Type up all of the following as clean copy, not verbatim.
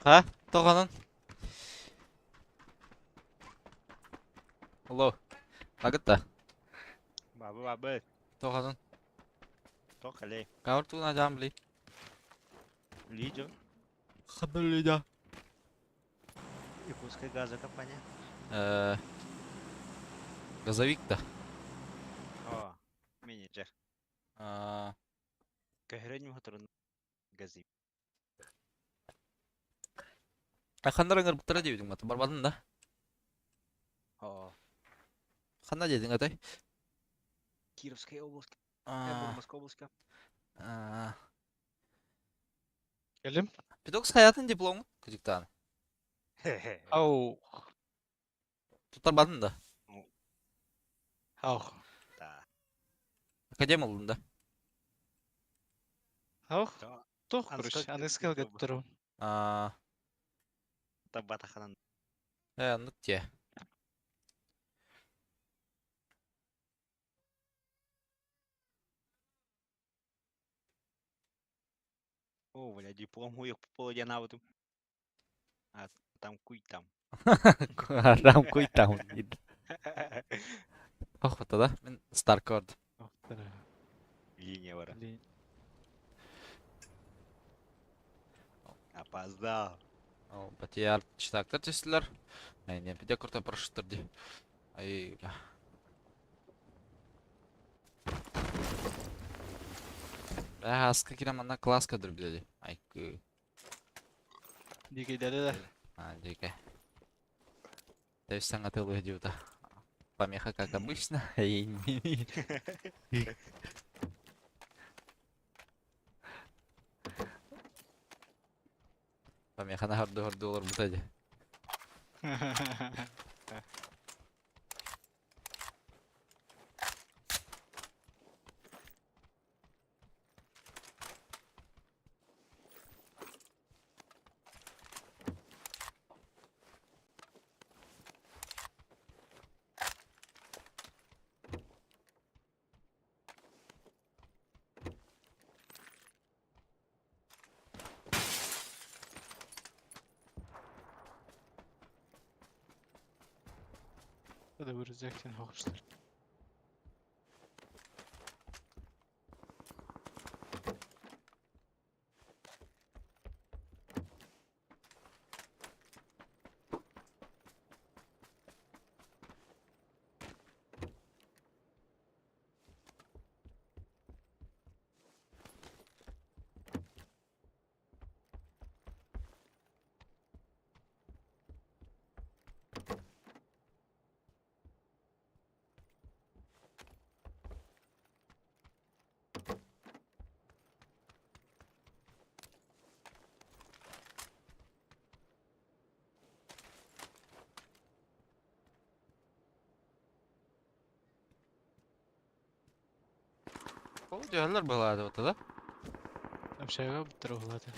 Ha? Тоҕонон? Алло. Агытта. Бабы бабы. Тоҕонон? Токалей. Кавр туна жамли. Лидер. Хабылыда. Якутская газокомпания. Газовик-то. О, менеджер. Көһөрөн моторун газовик. Ханнар ыҥырбыттара диэбитиҥ мата барбатын да? О. Ханна диэтиҥ атай? Кировская область. Мурманская область. Кэлим. Петокс хаятын дипломун кыдьыктаан. Ау. Туттарбатын да? Ау. Да. Академ ыллын да? Ау. Туох короче, аныскал гаттарым. Табатаханан. Э, оннук те. О, бля, диплом хуй полудянаабытым. А там куй там. Там куй там. Охота, да? Мен Старкорд. Линия бара. Опоздал. Батияр читактар түстүлэр. Айне пиде курта парашюттар ди. Ай, бля. Бля, аска кирем манна класска дыр биледи. Айкы. Дикейдері да. А, дикей. То есть саңа тылы диута. Помеха, как обычно. Помеха на горду горду олорбута ди. Да вырезать хоҕустар. Ол дьаһаллар былаады вот да? Общага буттар уһулааты.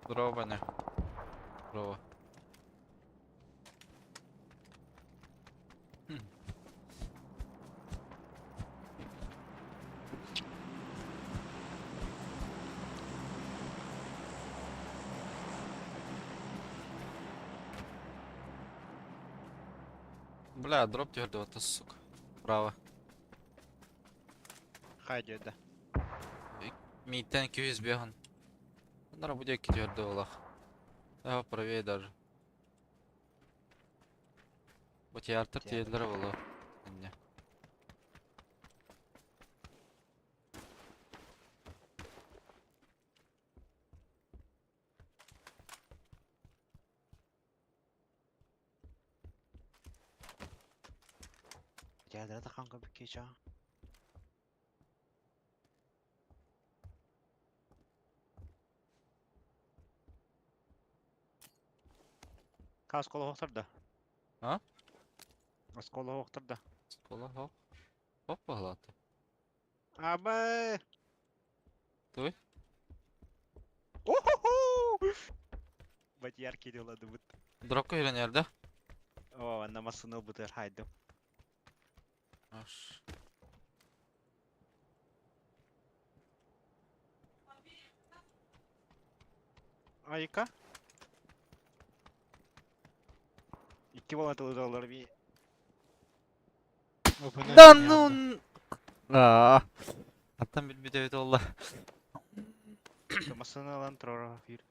Здорово, Ваня. Здорово. Бля, дроп твердого, сука. Право. Хайдё, да. Мийтен 200 беган. На работе твердого. Да, правее даже. Вот я артыр тиелдер болу. Эмне. Театра таханка биккеча. Оскуола оһохтор да? А? Оскуола оһохтор да? Оскуола хоп. Хоп баһылааты. Абы! Туй? О-хо-хо! Бадьяр кириладыбыт. Дропка үйренер да? О, анна массыны ылбытыгар хайдым. Аш. Айка. Икки буолан тылыдаллар би. Да ну... Аа. Аттан билбит эбит олла. Массыны ылан турар бир.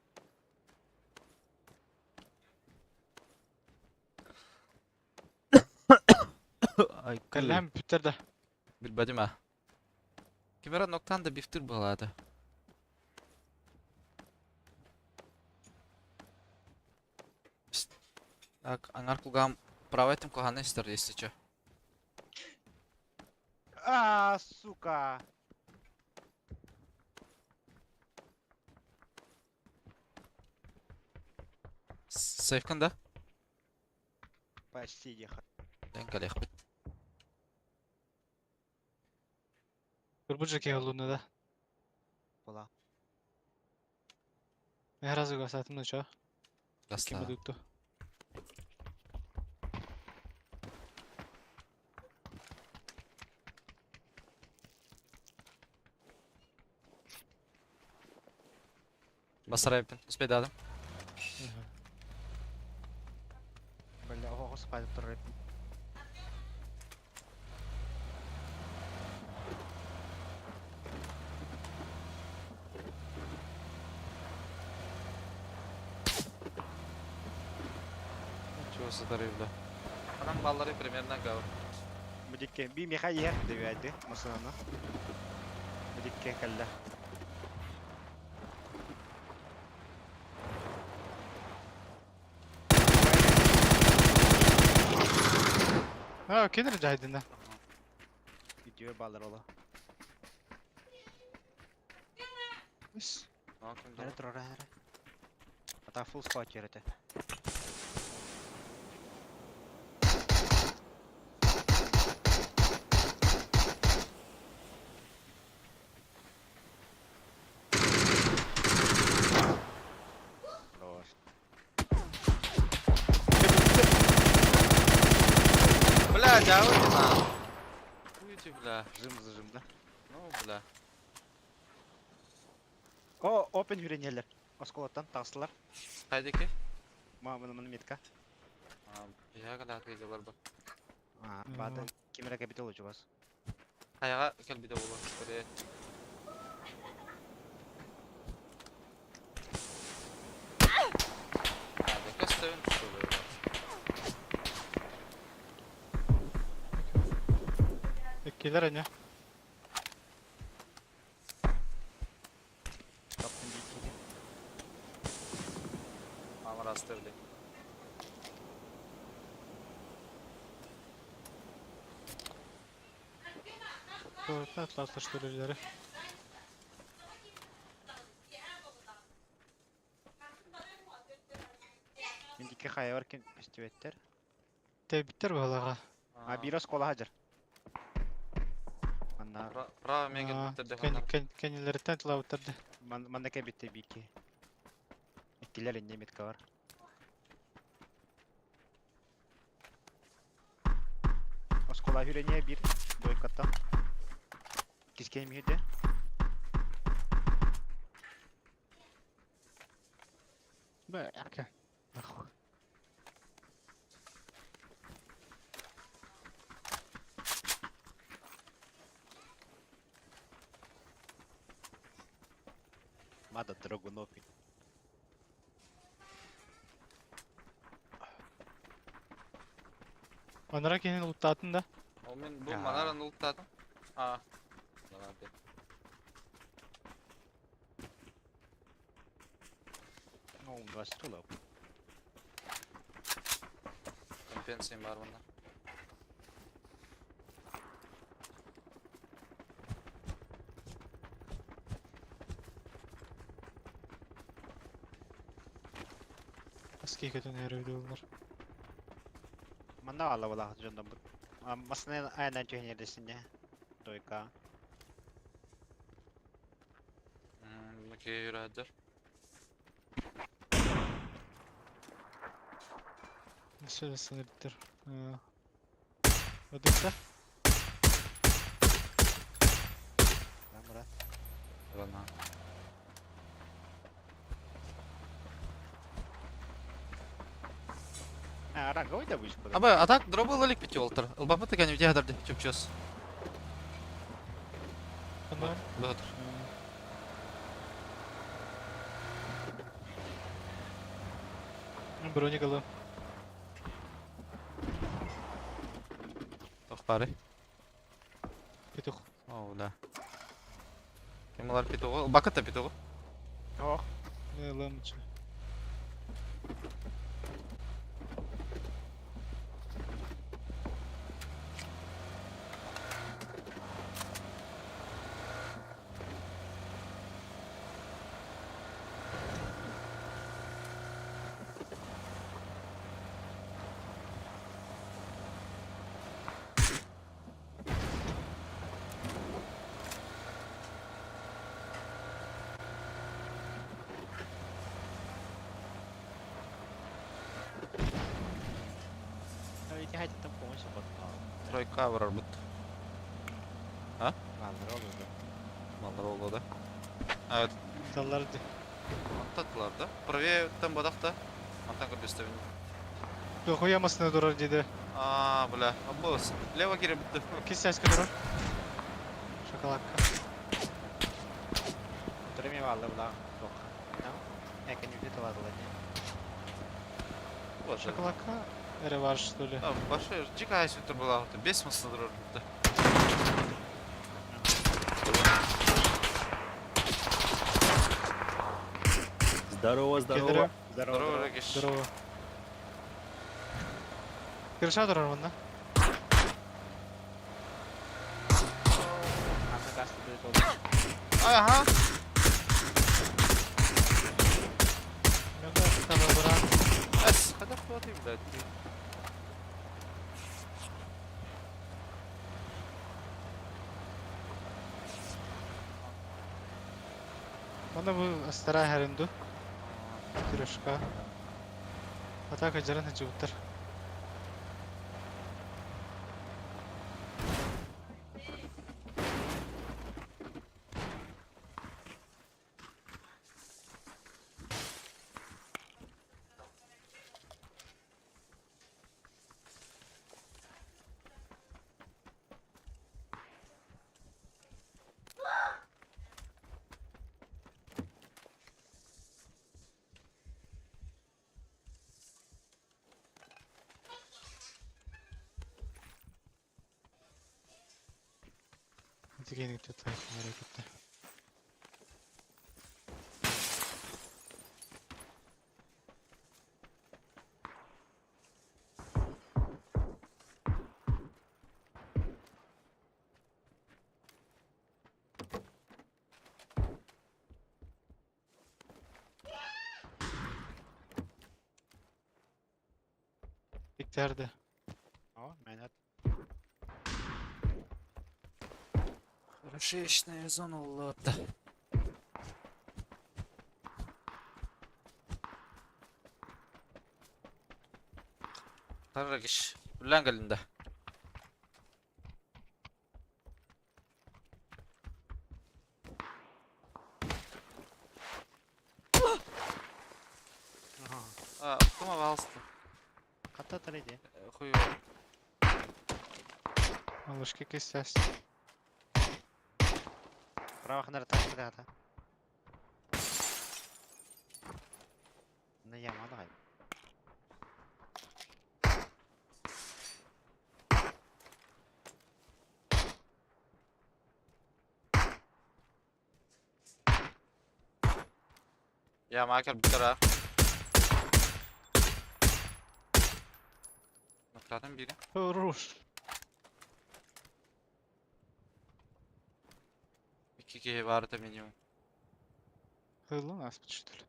Ай, Кэллэм бүттэр да. Билбэтим а. Кимера ноктан да бифтыр буолаата. Так, аңар кулгам право этим куханы истер, если чё. А, сука! Сейфкан да? Почти ехал. Ден калехпит. Турбут же киһи да. Была. Мен разы гасатым ну чё? Ким Гаста. будукту. Басарайпын. Успейдадым. Бля, ого, спать турар. Чего сатары, бля. Анан баллары примерно гав. Будикке би меха ех девяди массыны. Будикке калла. А, кинер жайдына. Видео баллар ола. Нere турар нere. Ата full squad жерете. Хорош. Бля, дяволина. Уйди, бля. Жим зажим, да? Ну, бля. О, open хүренелер. Осколоттан тасылар. Хайдеки? Ма, мына метка. Я когда ответил бы. А, бады. Кемера капитал у вас. Хаяга кел биде болар. Скорее. А, да ставим что ли? Келер ане. Таптым бейкеде. Мама расставили. Атласлаштырылары. Мен дике хая бар кен пестибеттер. Тебиттер балага. А, бир оскола хажар. Манна, Право мегел биттерде. Кенелерден тылабыттарды. манна кебитте бейке. Иккилер инне метка бар. Оскола хүрене бир бойкаттан. Кискен мүйде. Бәке. Нахуй. Мада драгунопи. Манара кенен улуттатын да. О, мен бу манараны улуттадым. А. Давай. Ну, 20 тула. Компенсия бар мында. Киһи көтөн эрэ буоллар. Манна аала балаах дьоннорбут. Массыына айанан түһэн эрдэсинэ. Дойка. Окей, радер. Өссө да сыныптыр. Одукта. Брат. Рана. А, ранговый да вышел? Аба, а так дробыл или пятиолтер? Лбапы ты не где чупчус. Ана. Быгытыр. Броник ылым. Тох бары. Петух. О, да. Кем олар петугу? Бакыт та петугу. Ох. Ылым. Ити хайтан помощь вот. Тройка барар бут. Ладно, да. Малдар да. А, Талларды. Антаттылар да. Правее там бадақта. Антан көрбестебин. Дохуя масына турар диде. А, бля. Аббос. Лево кире битти. Кисяська турар. Шоколадка. Түрме алды була. Ток. Экен үтө таладылар. Вот. Шоколадка. Эре что ли? А, башы жика айсүттер була. Бес масына турар битти. Здорово, здорово. Здорово. Здорово, Рагиш. Здорово. Кырыша турар мында. Аны гасты болды. Ага. Мен таба брат. Эс, када хватит, блядь. Мында бу астара хэринду. Трешка. Атака жаран жуттар. Тигеник тут hareketli. Биктерdi. О, мен Хорошечная зона лота. Рагиш. Үллән кэлинде. А, кума валсты. Ката тариди. Хуй. Малышки кисясь. Право ханар ташты ата. Не яма давай. Я макер битера. Накрадым бири. Руш. Икки киһи бар это минимум. Хылы нас что ли?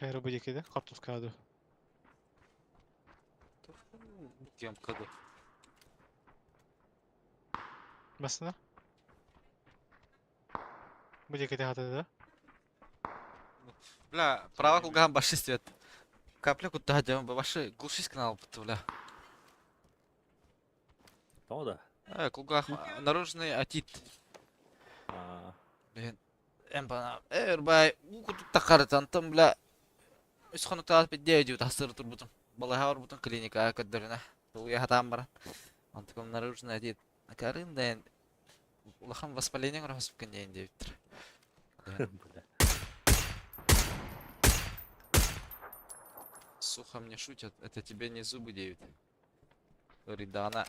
Хайра бу диэки да, хортуска ду. Кем каду. Басына. Бу диэки хата да. Бля, права кулгаан башы свет. Капля куттаха дьон башы глушись канал бля. Тоҕо да? Кулгаах наружный отит. Аа. Блин, эмпана. Эрбай, уу кутук тахарытантан бля. Үс хонуктаах бидде дүү тахсыр турбутум. Балаһа барбытым клиникаҕа көрдөрүнэ. Тулуйа хатаан баран. Онтукум наружный отит. Акарын да улахан воспаление оҥороспуккун диэн диэбиттэр. Бля. Сухо мне шутят, это тебе не зубы девять. Ыарыйдаҕына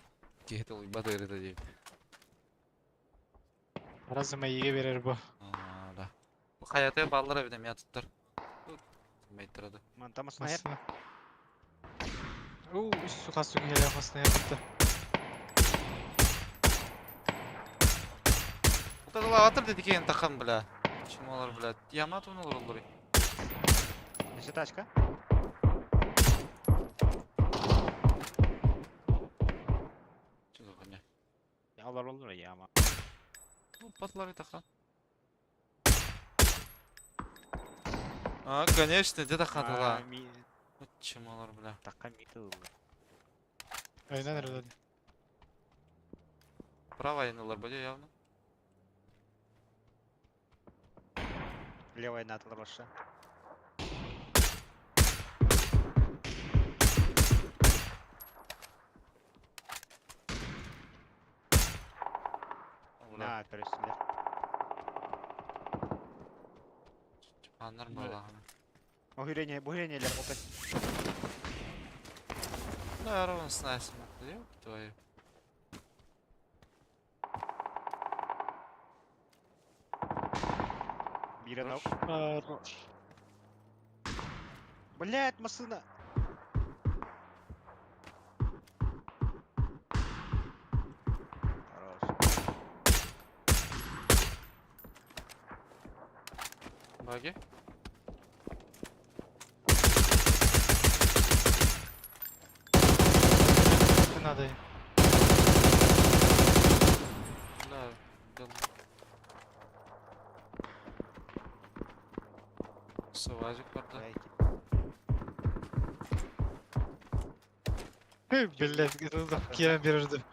киһи тулуйбат ыарыыта диэбит. Раз мэйигэ берер бу. Аа, да. Бу хайатыгар бааллар эбит эмиэ атыттар. Мейттер да. Мантан массыына Массына. Уу, үс хас киһилээх массына бутта. Утатылаабаттар деді кейин тахан, бля. Чумалар, бля. Ямат оны олороллор. Еще тачка. Что за хуйня? Алар olur ya ama. Ну, патлары тахан. А, конечно, где тахан тала. Вот чумалар, бля. Такка мити ылла. Айнан эрэлэр. Права айналар, бля, явно. Левая наталар баша. Бля, На, көрөсүлэр. аннар балаҕана. Бу хүрение, бу хүрениелер опять. Да, ровно снайсом. Ёб твою. Бире нок. Хорош. Блять, массына. Хорош. Баги? Не надо. Да, да. Сувазик барда. Блять. Блять, киирэн биэрэрdi.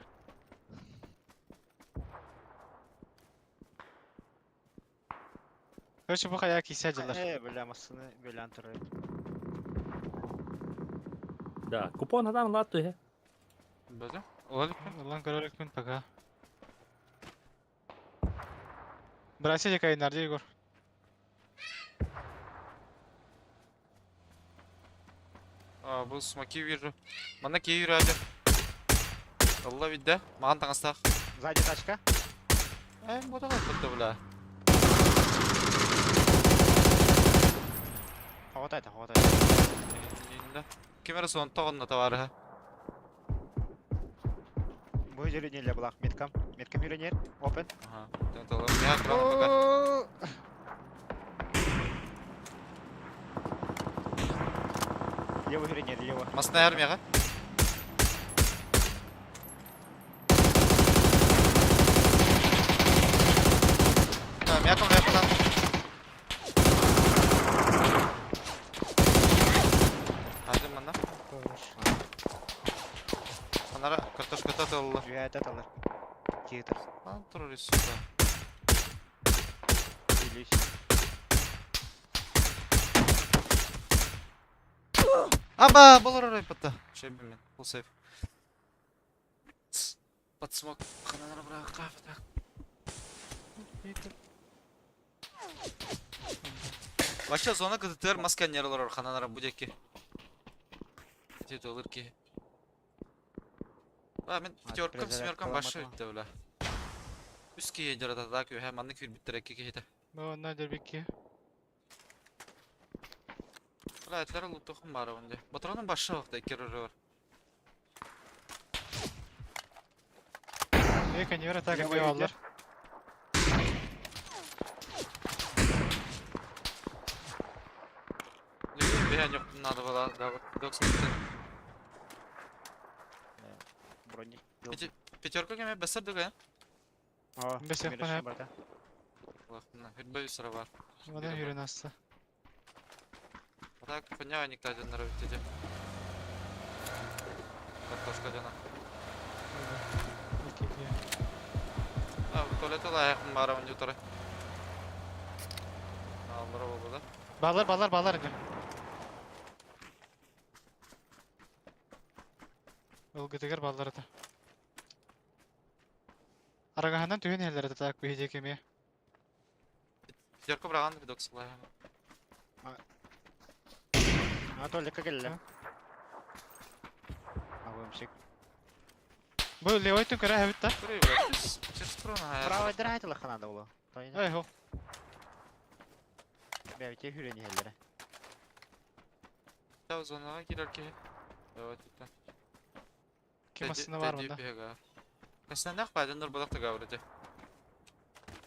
Короче, бу хайа кисе дьылар. Бля, массыны бөлөн турар. Да, купон хадан лат туhe. Бөдө? Олар Ылан көрөрүкпүн пока. Братья декайнар Егор. А, бұл смоки вижу. Мана кей юрады. Алла видде. Маған таңыстақ. Сзади тачка. Э, бұда қайтты, бля. Хватает, хватает. Енді. Кемера сон тоғынна товары. Бу жүрениелер булак меткам. Меткам жүрениер. Open. Ага. Тенталар. Я краны пока. Лево жүрениер, лево. Масына армияға. Да, мяком, мяком. Hadi мана. Хорош. Анара картошка татылы. Жүрәт аталар. Киетер. Ан турыр сука. Илиш. Аба, болор орай патта. Шебі мен. Бұл сейф. Под смок. Ханара бра кафта. Вообще зона КТТР маска нерлар хананара будеки. Тет олыр ки. А, мен А, пятеркам, теперь семеркам зарядка башы ломата. өтті, бля. Үске едер атада күйе, манны күйір биттер әкке кейті. Бу онна дербикки. Бля, этлер лутухым бар онде. Батронun башы вакыт әккер бар. Э, конвейер атака Левый алар. Түһэн надо было, да, доксмitten. Броник. Пятерка кеме бесер дуга. Бес яқпан әп. Хүрбе үсіре бар. Мана хүрен асты. Так, хуйня никто один норовит иди. Картошка дена. А, туалет аяқым бара он jutары. Аллар болду да. Балар, балар, балар ини. Ылгытыгар баллар ата. Арагаһанан түһен эллер ата так биһиде кеме. Пятерка браган видокс лая. А, туалекка келле. Агуемсик. Бу левой түн көрө хэбит та. Көрөй бля. Через Правый драйтылы ханада болу. Тойна. Ай хо. Бәбите хүрен хеллере. Та зонага кирер ки. Давай тут. Ким астында бар мында. Касанах паден нур балак тага вроде.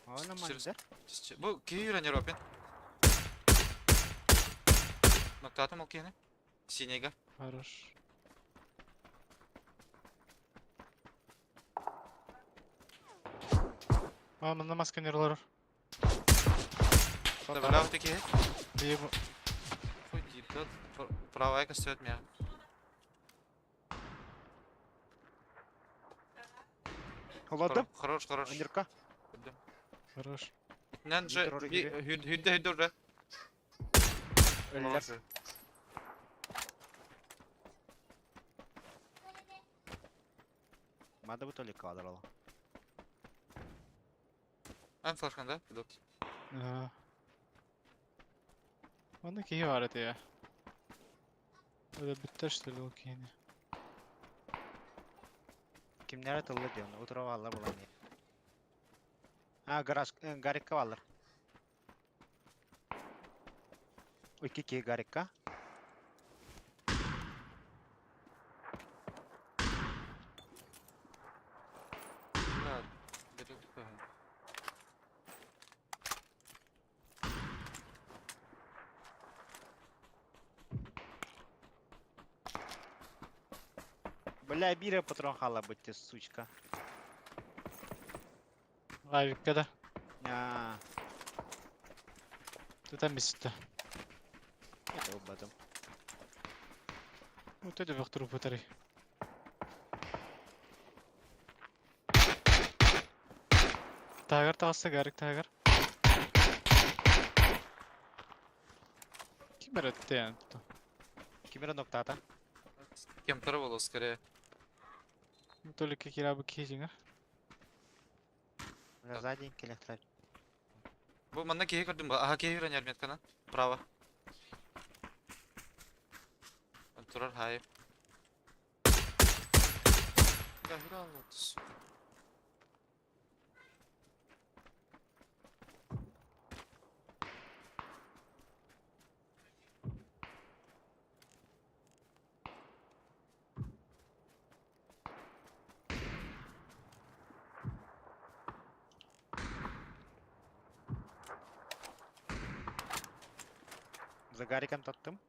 Оны Через- мандар. Бу ки үйренер опен. Ноктатым ол кені. Синега. Хорош. А, мында масканер олар. Добавлял такие. Бие Хуй да. Правая костюм меня. Холодым. Хорош, хорош. Андерка. Хорош. Нан же Метро регири. хүдде хүдде уже. Өллер. Мада бу туалекка алар. Ан флашкан да? Пидок. Манна киһи бар ити я. Öyle bitti что ли ол киһини. Кимнәре тыллы дион, утыра алар булан. А, гараж, гарикка алар. Ики ки гарикка. Да. Бери. Бля, бире патрон хала бытте, сучка. Авикка да. А, Тутан биситте. это убатым. Вот это вектор батарей. Тагар тағысы гарик тагар. Ким öğretti yani? Кимера ноктата. Кемтер болу скорее. Только кира бу кижиңа. Бля, сзади электро. Бу манна киһи көрдүм ба. Аха киһи үйренер метканан. Право. Турар хай. Да, хүрэ алды, сука. За гариком таттым.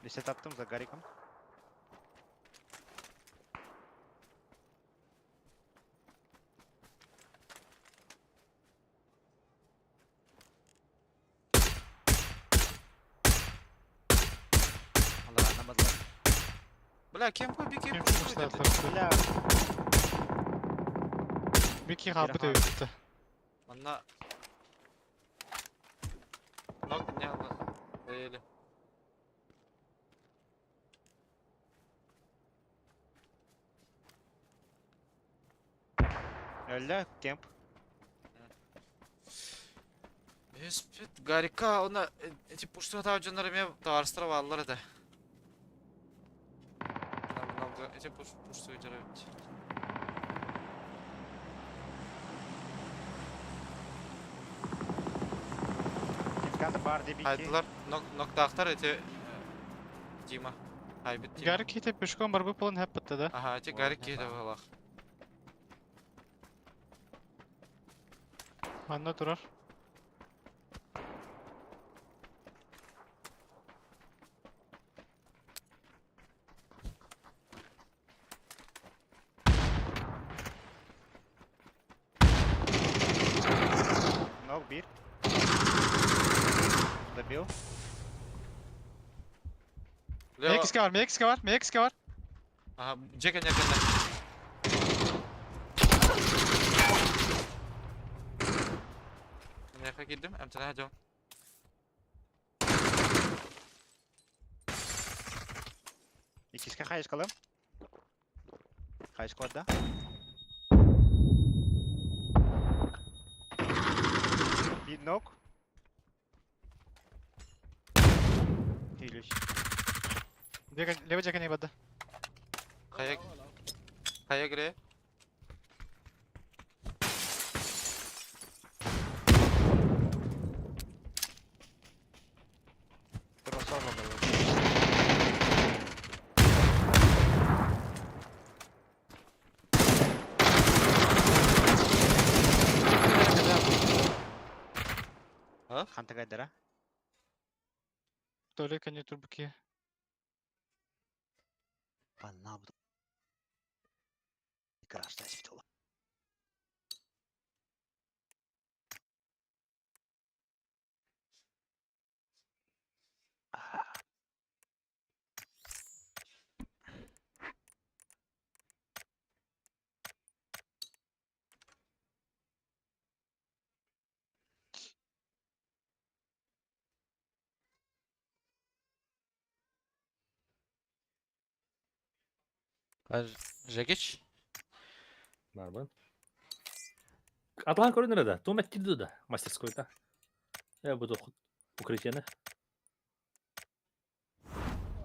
Если таттым за гариком. Алар анамадылар. Бля, кем бу бики? Ким куштатлар. Бля, Бики хабы Бир өтті. Манна Нок не алды. Эли. Өллө, кемп. Еспит Гарика, она эти пушту та жоннор эме товарстар баллар это. Нам эти пуш пушту жарабит. Кемпкаты бар дебики. Хайдылар нок ноктахтар эти Дима. Хайбит тиим. Гарик киһитэ пешком барбыт буолан хэппэтэ да. Аха, ити Гарик киһитэ быһыылаах. Манна турар. Ног бир. Добил. Лево. Мекиска бар, Мекиска бар, Мекиска бар. Аха, дьэ кэннэ кэннэ. Миэхэ киирдим, эмтэнэ дьон. Иккискэ хайыскалым. Хайыскалар да? Биир ног. Хилюсь. Лево дьэкэни барды. Хайа Хайа гре. Хантагайдара. Толик они турбуки. Панабду. Красная светила. Жекич? Барбын. Атлан көрүнөр да. Тума кирди да мастерскойда. Я буду укрытиены.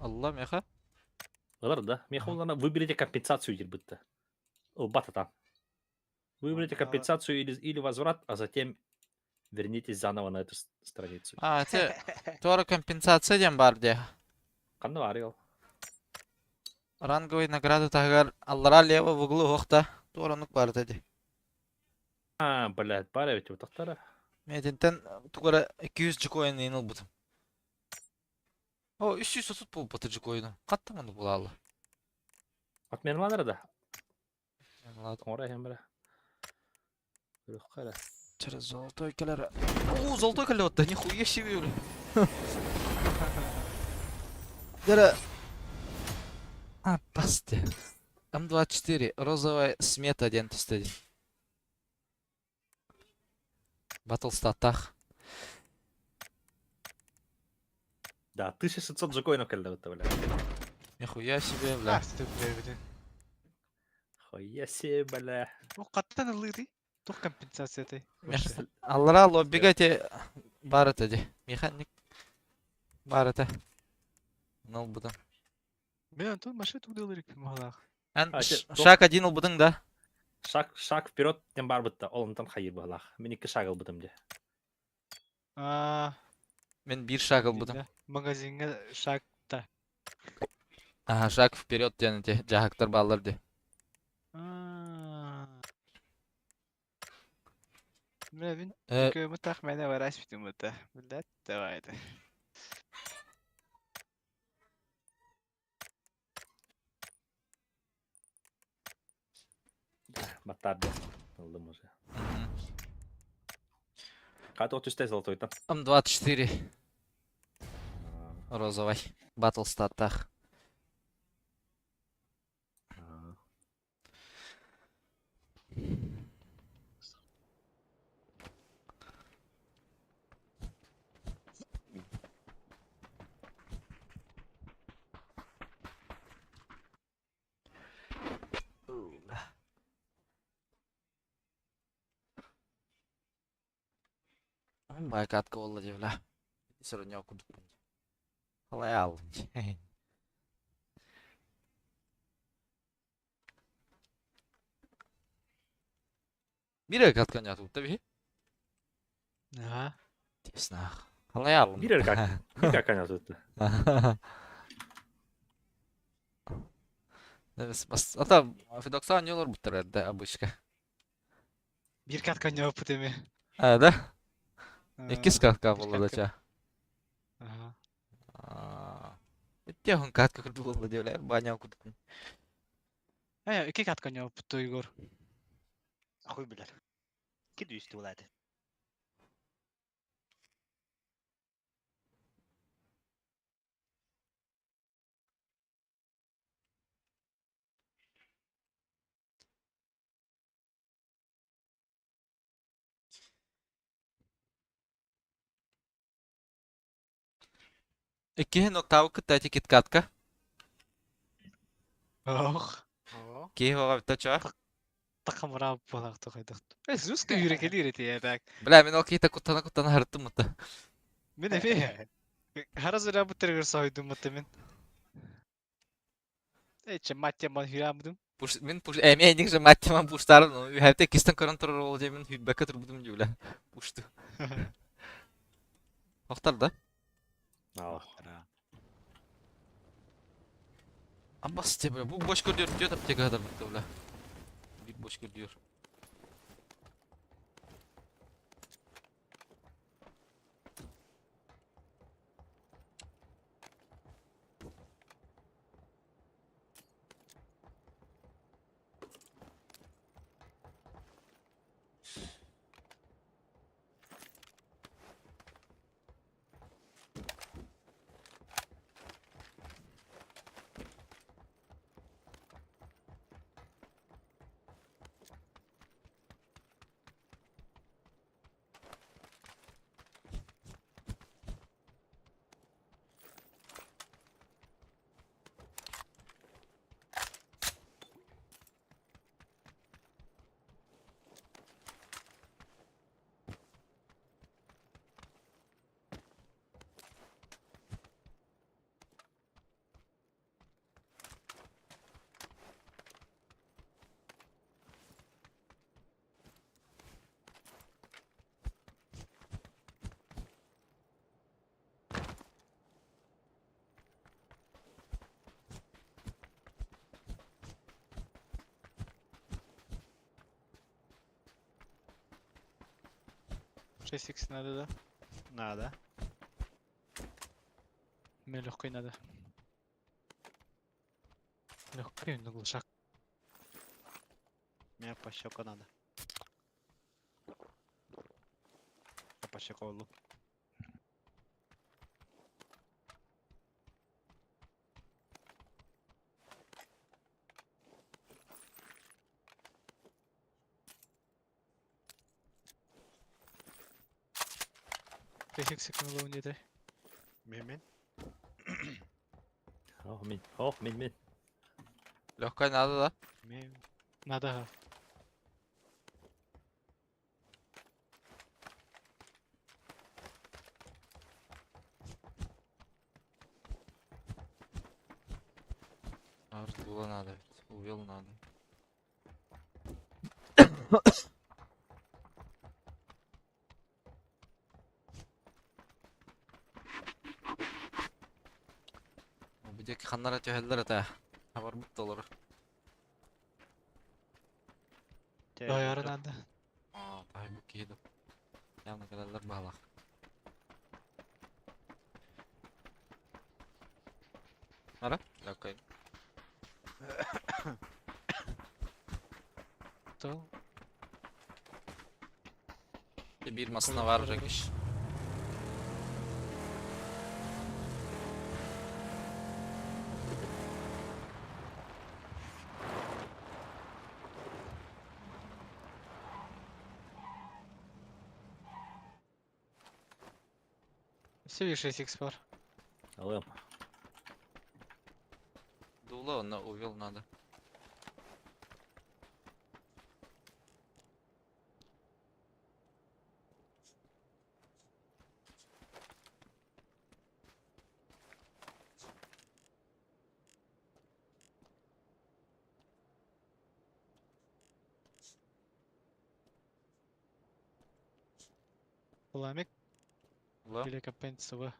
Алла меха. Ылар да. Меха улана выберите компенсацию диир бытта. Ылбат атан. Выберите компенсацию или возврат, а затем вернитесь заново на эту страницу. А, те туора компенсация диэн баар дии. Ханна баарый ол? Ранговый награда таһыгар аллараа лево в углу уохта туора оннук баар этэ дии. А, блядь, баар эбит утахтара. Миэтинтэн тугу эрэ 200 джекоин иин ылбытым. О, 330 буолбата джекоину. Хаттан оннук буолаалла. Отменаланар да. Ладно. Оҥоро иһэн бара. Көрүөххэ эрэ. Через золотой кэлэр. О, золотой кэллэ да нихуя себе, бля. Дара. А, пасте. М24, розовая смета диэн түстэ дии. Батлстаттах. Да, 1600 джекоинов кэллэ бытта, бля. Нихуя себе, бля. Ах, ты, бля, бля. Хуя себе, бля. Бу хаттан ыллыый? Туох компенсациятай? Аллара лоббига ити баар этэ дии. Механик баар этэ. Ылбытым. Мин Антон машина тугдалырык маһалаах. Эн А, те, шаг один ылбытыҥ да? Шаг, шаг вперед диэн баар бытта. Ол онтон хайыр быһалаах. Мин икки шаг ылбытым дии. Аа, Мин биир шаг ылбытым. Магазиҥҥа шаг та. Аха, шаг вперед диэн ити дьаһыктар бааллар дии. Аа. Бля, мин Э, көмө мэне барас битим быта. Блядь, давай это. Баттаар дии. Ыллым уже. Хата түстэ золотойтан. М24 розовый. Батлстаттах. Байкатка буолла дии, бля. Сөрөнньө курдукпун. Халай ааллым. Биир катка оонньоотубут да биһи? Ага. Теснах. Халай ааллым. Биир эрэ как. Биир как оонньоотубут. Ата Федокса оонньуулар буттар эрдэ обычка. Биир катка оонньообуппут эми. А, да? Иккис катка Биир буолла да катка. ча. Ага. Итте он катка курдук буолла диэбилэр баня курдук. Э, икки катка оонньообуппут Егор. Хуй билэр. Ки дүүстү булааты. Иккиһин октавы кытта эти киткатка. Ох. Киһи оҕа бүтэ чоо. Такамыра буолах тухайдах. Э, Зуска үүрекелиир эти так. Бля, мин ол киһитэ куттана-куттана харыттым мутта. Мин эми хара зыра буттарыгар соһуйдум мутта мин. Э, че маття ман хүрамдым. Пуш, мин пуш, эми эник же маттяман пуштарым, но үһәпте кистен көрөн турар ол же мин хүббэккэ турбутум дьүүлэ. Пушту. Охтар да? Ах. Абас те бля, бу бош көрдүөр диyor аптека kadar бутта бля. Bir boş көрдүөр. 6х надо, да? Надо. Мне легкой надо. Легкой, но глушак. Мне пощека надо. А пощека олу. 5х кымылуун диэтэ. Мен. Ох, мин. Ох, мин, мин. Легкая надо, да? Мен. Надо. Ардула надо ведь. Увел надо. Бидеки ханнара түһэллэр этэ. Хабар бутталар. Дойору надо. Аа, тай бу киһи Явно кэлэллэр баалах. Ара? Легкая. То. Bir masına var iş. Все 6х бар. Алым. Дула, но увел надо. Пламик Ла. или компенсова.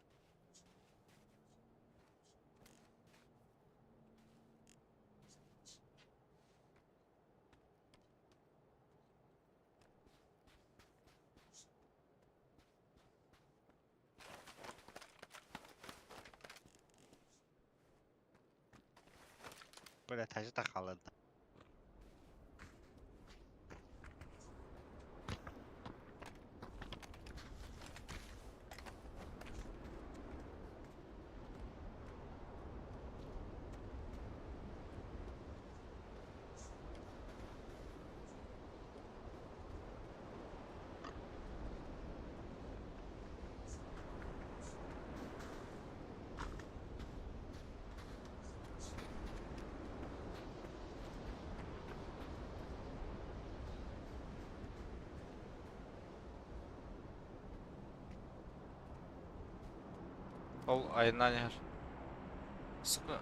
Бля, тажы тахалады. Ол айаннаан иһэр. Сука,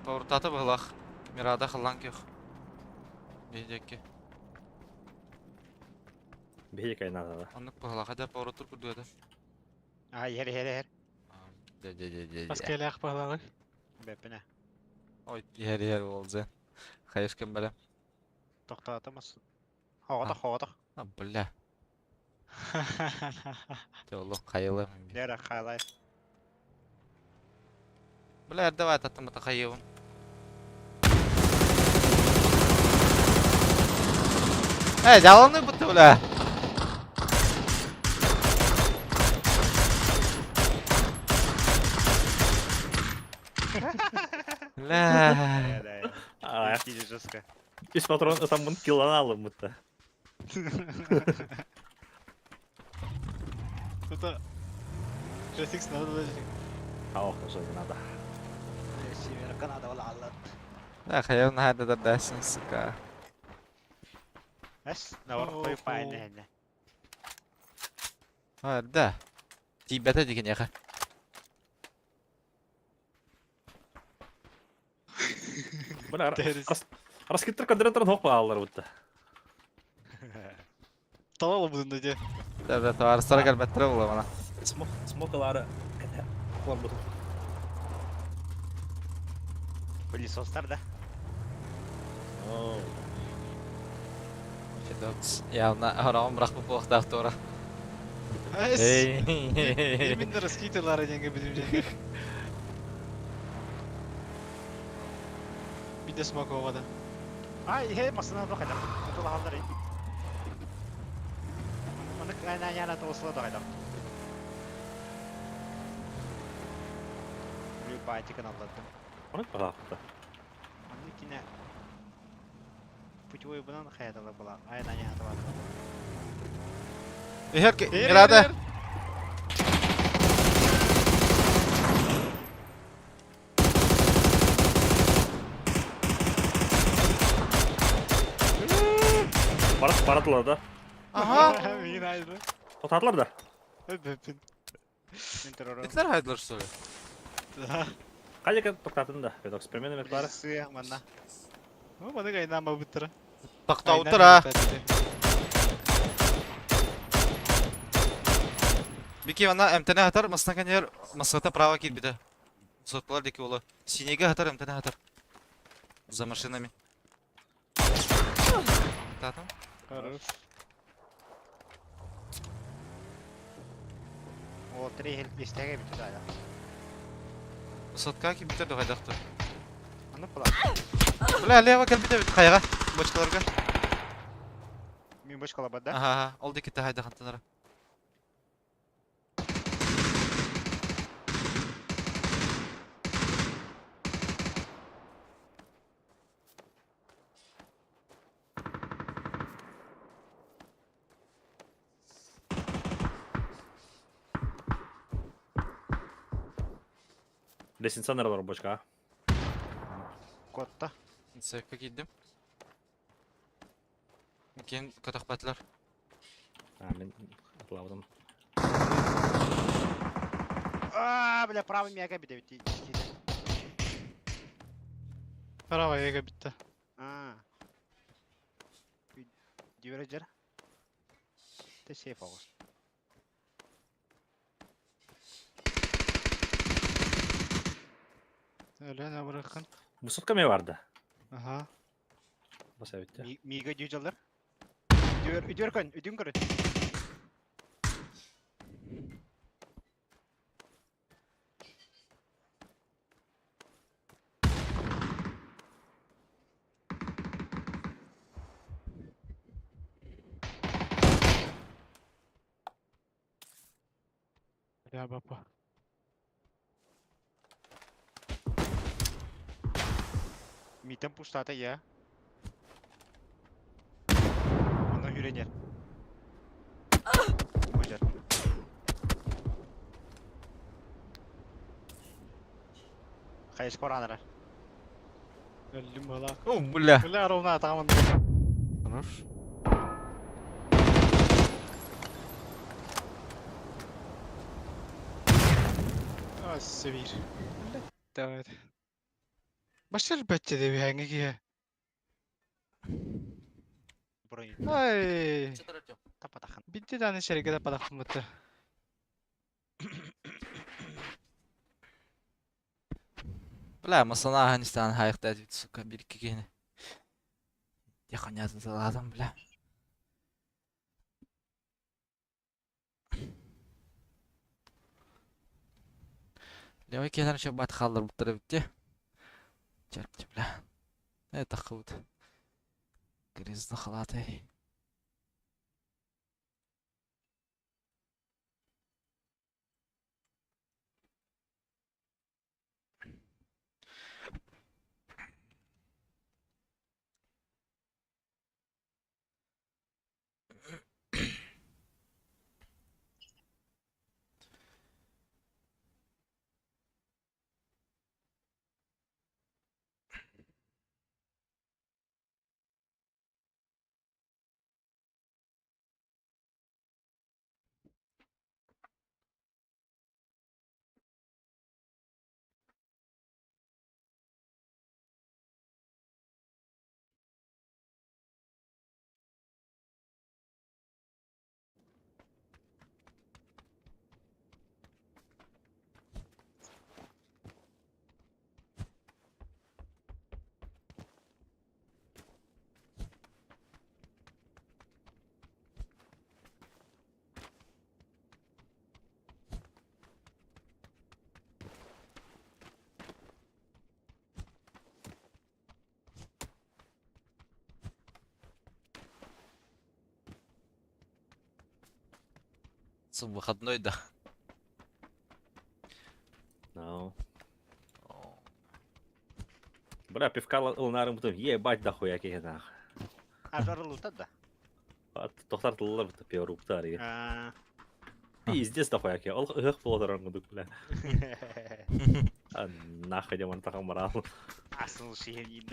поворотата быһылаах. Мирада халлаан күөх. Биһиги Биһиги кайнаада. Оннук быһылаах да поворотур курдук этэ. А, иһэр, иһэр, иһэр. Дэ дэ дэ дэ. Маскалаах баһылаҕы. Бэппинэ. Ой, иһэр иһэр уолзе. Хайышкын бэлэм. Тохтоотомас. Хоҕотох, хоҕотох. А, бля. Олох хайылым. Лера хайлай. Бля, давай татымата хайыбым. Э, жаланы бутты, бля. Бля. Да, да. Жестко. Үс патрон ытаммын киллана алыммытта. Это 6 надо даже. А ох, уже не надо. Канада вала аллат. Да, хайыбын хайда дардасың, сука. Эс, навар қой пайны хәнне. А, да. Тибете деген яха. Бля, раскиттер кондратор хок баалар бутта. Талалы будун да. Да, да, товарыстара кэлбэттэрэ була мана. Смок, смокалары кәтә. Буту. Пылесостар да. О, Федот явно хором бірақ bu буохтаах туора. Эс. Именно раскиталары деньги будем деньги. Биде смок да. Ай, хе, масына да қайдам. Тутула халдар. Оны кайна яна тоосла да қайдам. Блю байтикын алладым. Оны пожалуйста. Оны кине путевой бынан хаятала була. Айна яна тала. Эхер Мирада. Барат баратылар да. Ага. Мин айды. Тотатылар да. Бэппин. Мен турору. Итлер хайдылар что ли? Да. Кайда токтатын да. Федок эксперимент бар. Сыя манна. Ну, маны гайнама буттара. Токтоутура. Бики ана МТН хатар, масна канер масата право кирбите. Соткалар деки ола. Синеге хатар, МТН хатар. За машинами. Татам. Хорош. О, три хел истеге бит да. Сотка кирбите догайдакты. Аны була. Бля, лево кирбите бит кайга. Бочкаларга. Мен бочкала бар да. Ага, ага. Ол деки тахайда хантанара. Лестница бар бочка. Котта. Сейфке киддим. Кен катахпатлар. А, мен атлабыдым. А, бля, правый мега бит бит. Право эге битте. А. Диверджер. Те сейф агыс. Öyle ne bırakın. Высотка ме барды. Ага. Баса битте. Мига дюжалар. Үдүр үдүр көн, үдүн көрөн. Я бапа. Митэн пустата я. Онно хүрэн Ожар. Хайыс коранара. Өллүм быһалаах. О, бля. Бля, ровно атаҕым Хорош. А, севир. Давай. Башар бәтче деп әңе кие. Бронь. Ай, Тапатахан. битте даны шерге да падахым бытты. Бля, масана ханистан хайықта дейді, сука, бір кигені. Яқын саладым, бля. Левый кетер еще бат қалдыр бұттыры бітте. Черт, бля. Это худ. Грязно халаты. С выходной, да. No. Бля, пивка ылынарым бутым, ебать дохуя киһи нах. Ажар лутат да. Тохтар тыллар буту пиво руктар. А. Пиздец дохуя киһи. Ол ыһык болотор оңгудук, бля. А нахуй демон тахам барал. Асыл шиһин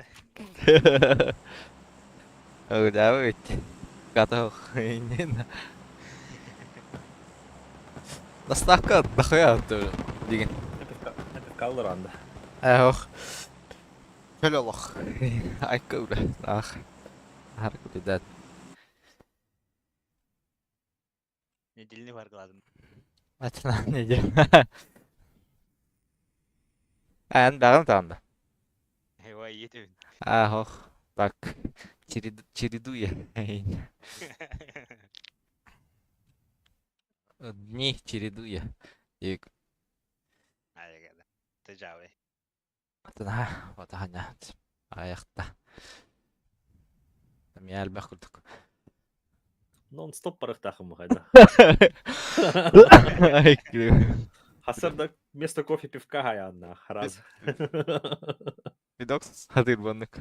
Да, ведь. Готов. Не Доставка дохуя деген. Пивка ылыранда. Эх. Чөл олох. Айка бля. Ах. Харкы дед. Неделini var кыладым. Атына не дем. Ан багым тагында. Эва етебин. Ах, так. Чередуя. Дни чередуя. И Айгада. Тежаве. атына ватахана. Аяқта. Мен әлбәқ күрдік. Нон-стоп барыктахым хайда. Хасар вместо кофе пивка хаян нах. Раз. Видокс хатыр баннык.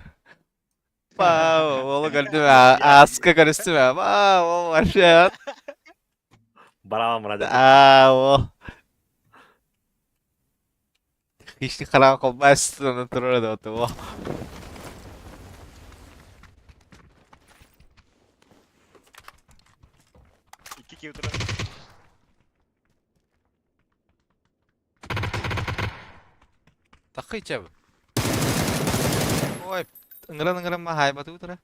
Па, ол көрдүм, аска көрүстүм, па, ол вообще. Барам рада. А, ол. Хишти харам колбас, турар да о. Икки кип турар. Такый чабы. Ой, ыңгыран ыңгыран ма хайба тутура.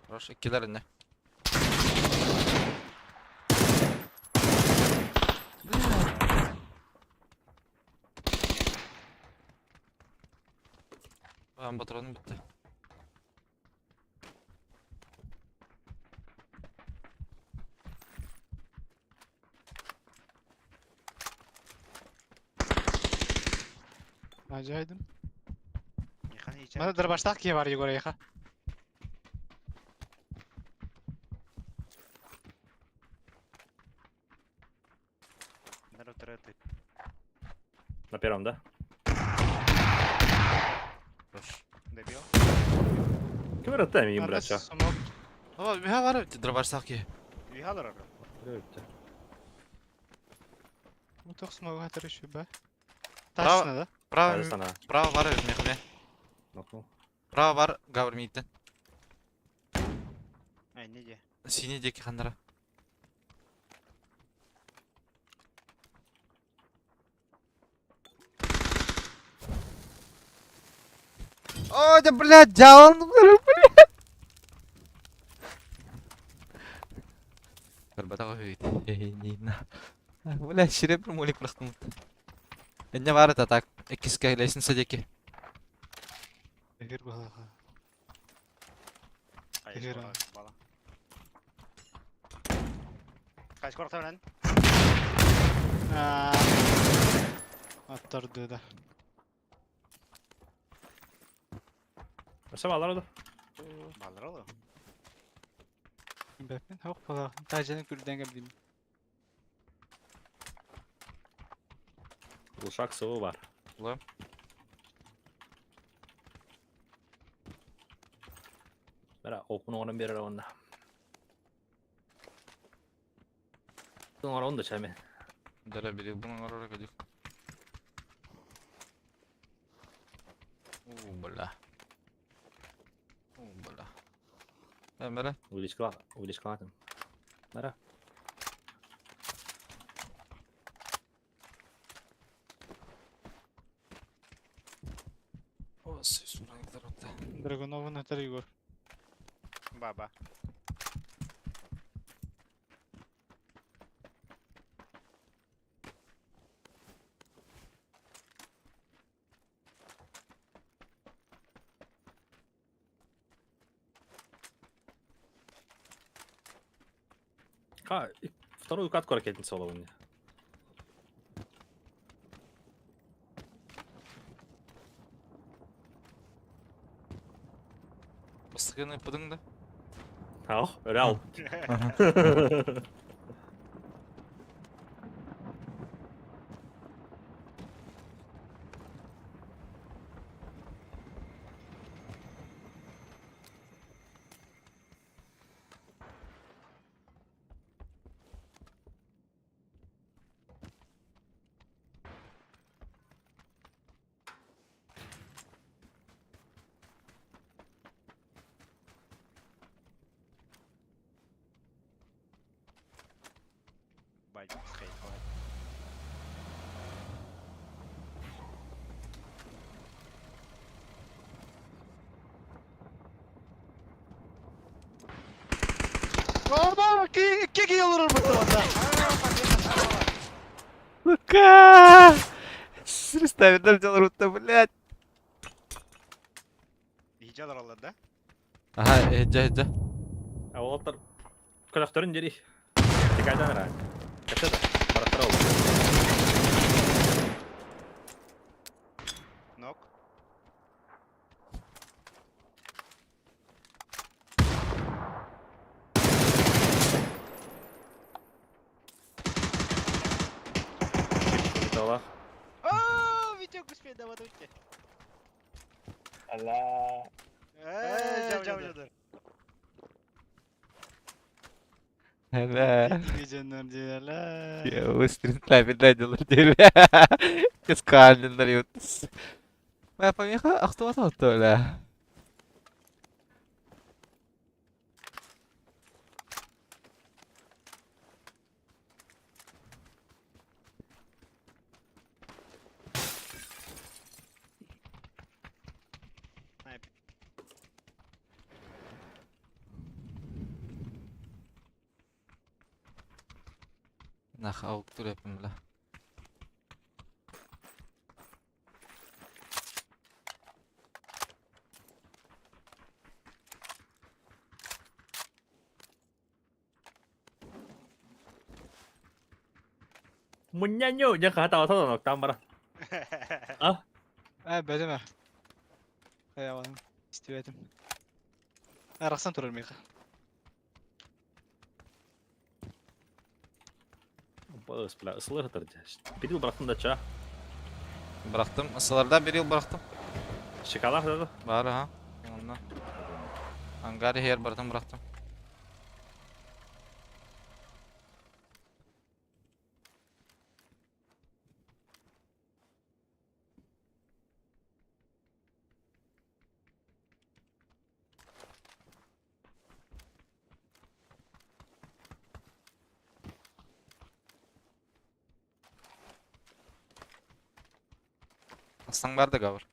Хорош, иккилер не. Ben patronum bitti. Acaydim. Яхан иче. Мана дырбаштах кие бар Егор яха. Ханара утары На первом, да? Хорош. Добил. Ким эрэ миигин, Аны блядь, ча. смок. О, миха бар эбит, дробаш ки. Вигалар. Утох смогу хатыр еще ба. Право. Тасына да? Право, Sana. право бар эбит, миха ме. Нокнул. Право бар, гавр мииттен. Ай, не де. Синий диэки ханнара. О, да блядь, дьявол, блядь. Көрбөтөх үһү. Нина. Бля, сире бір молик бырахтым. Энне бар это так. Иккискэ лестница диэки. Эгер балаха. Хай, Игра. скоро бала. Хай, скоро тавран. Аттарды да. Өссө баллар оду. Баллар олу. Бәпен хоқ балаха. Тажаны күрдән кәбдим. Глушак сывы бар. Улам. Бара, окун оҕонон берер онна. Оҥорон да чаме. Дара бери бұның арара кадик. О, бля. О, бля. Э, бара. Увеличкала, увеличкалатым. Бара. О, сүйсін отта. Драгоновын атар Егор. Баба. Ха, и вторую катку ракетница у меня. Бастығыны пыдың да? Ау, реал. Бать, хай, бать. Оба, ки олорор бутылда. Лука! Среставит взял рута, блядь. Ижалар алар да? Ага, эджа, эджа. А олаттар көтөхтөрүн дери. Тикайдан ара. Кәтә да. Бараттар ол. Нок. Тала. О, Витек успеет давать уйти. Алла. Э, жау жау. Бля. Геженнер диялар. Я выстрел делал тебе. Кескалин Ма помеха ахтуата толя. Нах аук турепим бля. Мунняню, я хата отон там бара. А? Э, бәдеме. Э, истибетим. Арахсан турар миха. Быс, бля, ысылар ытар дьэ. Бирил бырахтым да ча. Бырахтым. Ысыларда бир ил бырахтым. Шоколад да? Баар аха. Онно. Ангар иһигэр барытын бырахтым. Aslan бар да гавр.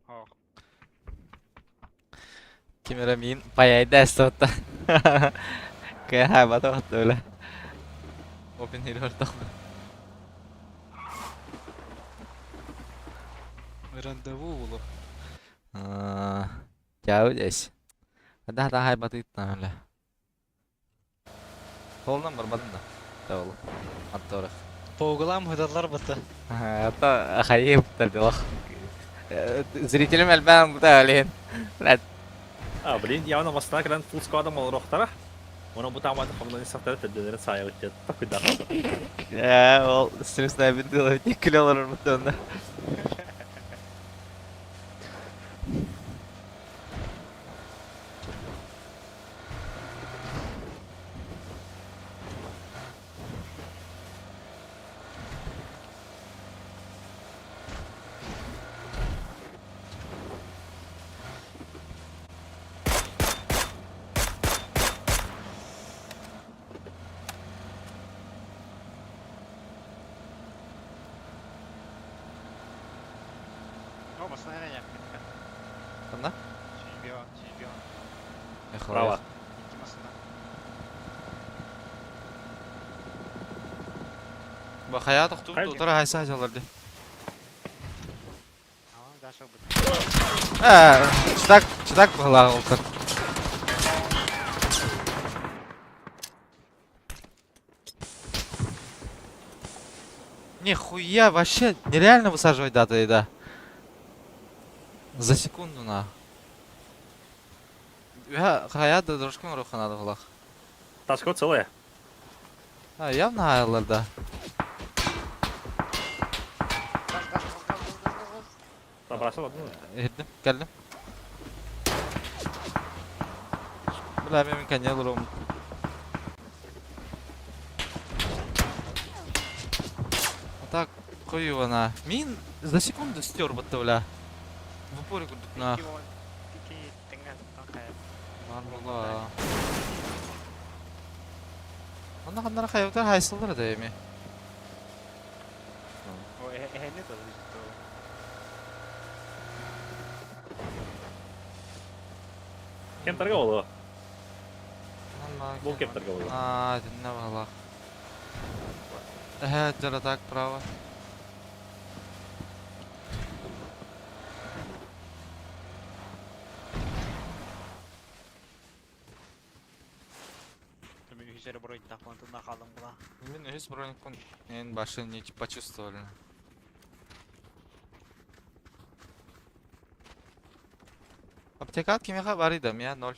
Ох. Ким эрэ миин паяйда эстибэттэ. Кыайа бата өлө. Open hero ортох. Рандеву було. Чау здесь. Да, да, хай батыттан өлө. Холнан барбадым да. Тавыл. Аттора. По углам ыдаллар быта. Это хайып делах. Зрителям элбээн бута олин. Блядь. А, блин, явно Москва кэлэн full squad олоруохтара. Онон бу тааматы хомунан истэхтэрэ төрдүлэрин саайабыт диэн такуйдар. Э, ол стрим снайпер делает не клёлар бутонна. О, массына эрэ Ханна? Чемпион, чемпион. Право. Икки массына. Бахая тохтуу Хайа. утара хайса хайсалар ди. А, Даша быт. Э, читак, читак бахала олтар. Нихуя, вообще нереально высаживать даты, да. За секунду на. Я хая да дружком руха надо было. Ташка целая. А, явно аялар да. Газ, газ, газ, газ, газ, газ, газ. Забросил одну. Ирдим, келдим. Бля, мен конел ром. А так, хую она. Мин за секунду стер будто, бля. В упоре курдук на. Икки он. Икки тэҥҥэ туттан хайа. Бар була. Онна ханнара хайвтар хайсылдар да эми. О, эһэни да то. Кем торговал? Был кем торговал? А, динне бала. Э, жара так право. Мен үһүсэрэ боройтах онтун хаалым була. Мен өз броникон мен башы не почувствовали. Аптекат кимеха бар иде, мия ноль.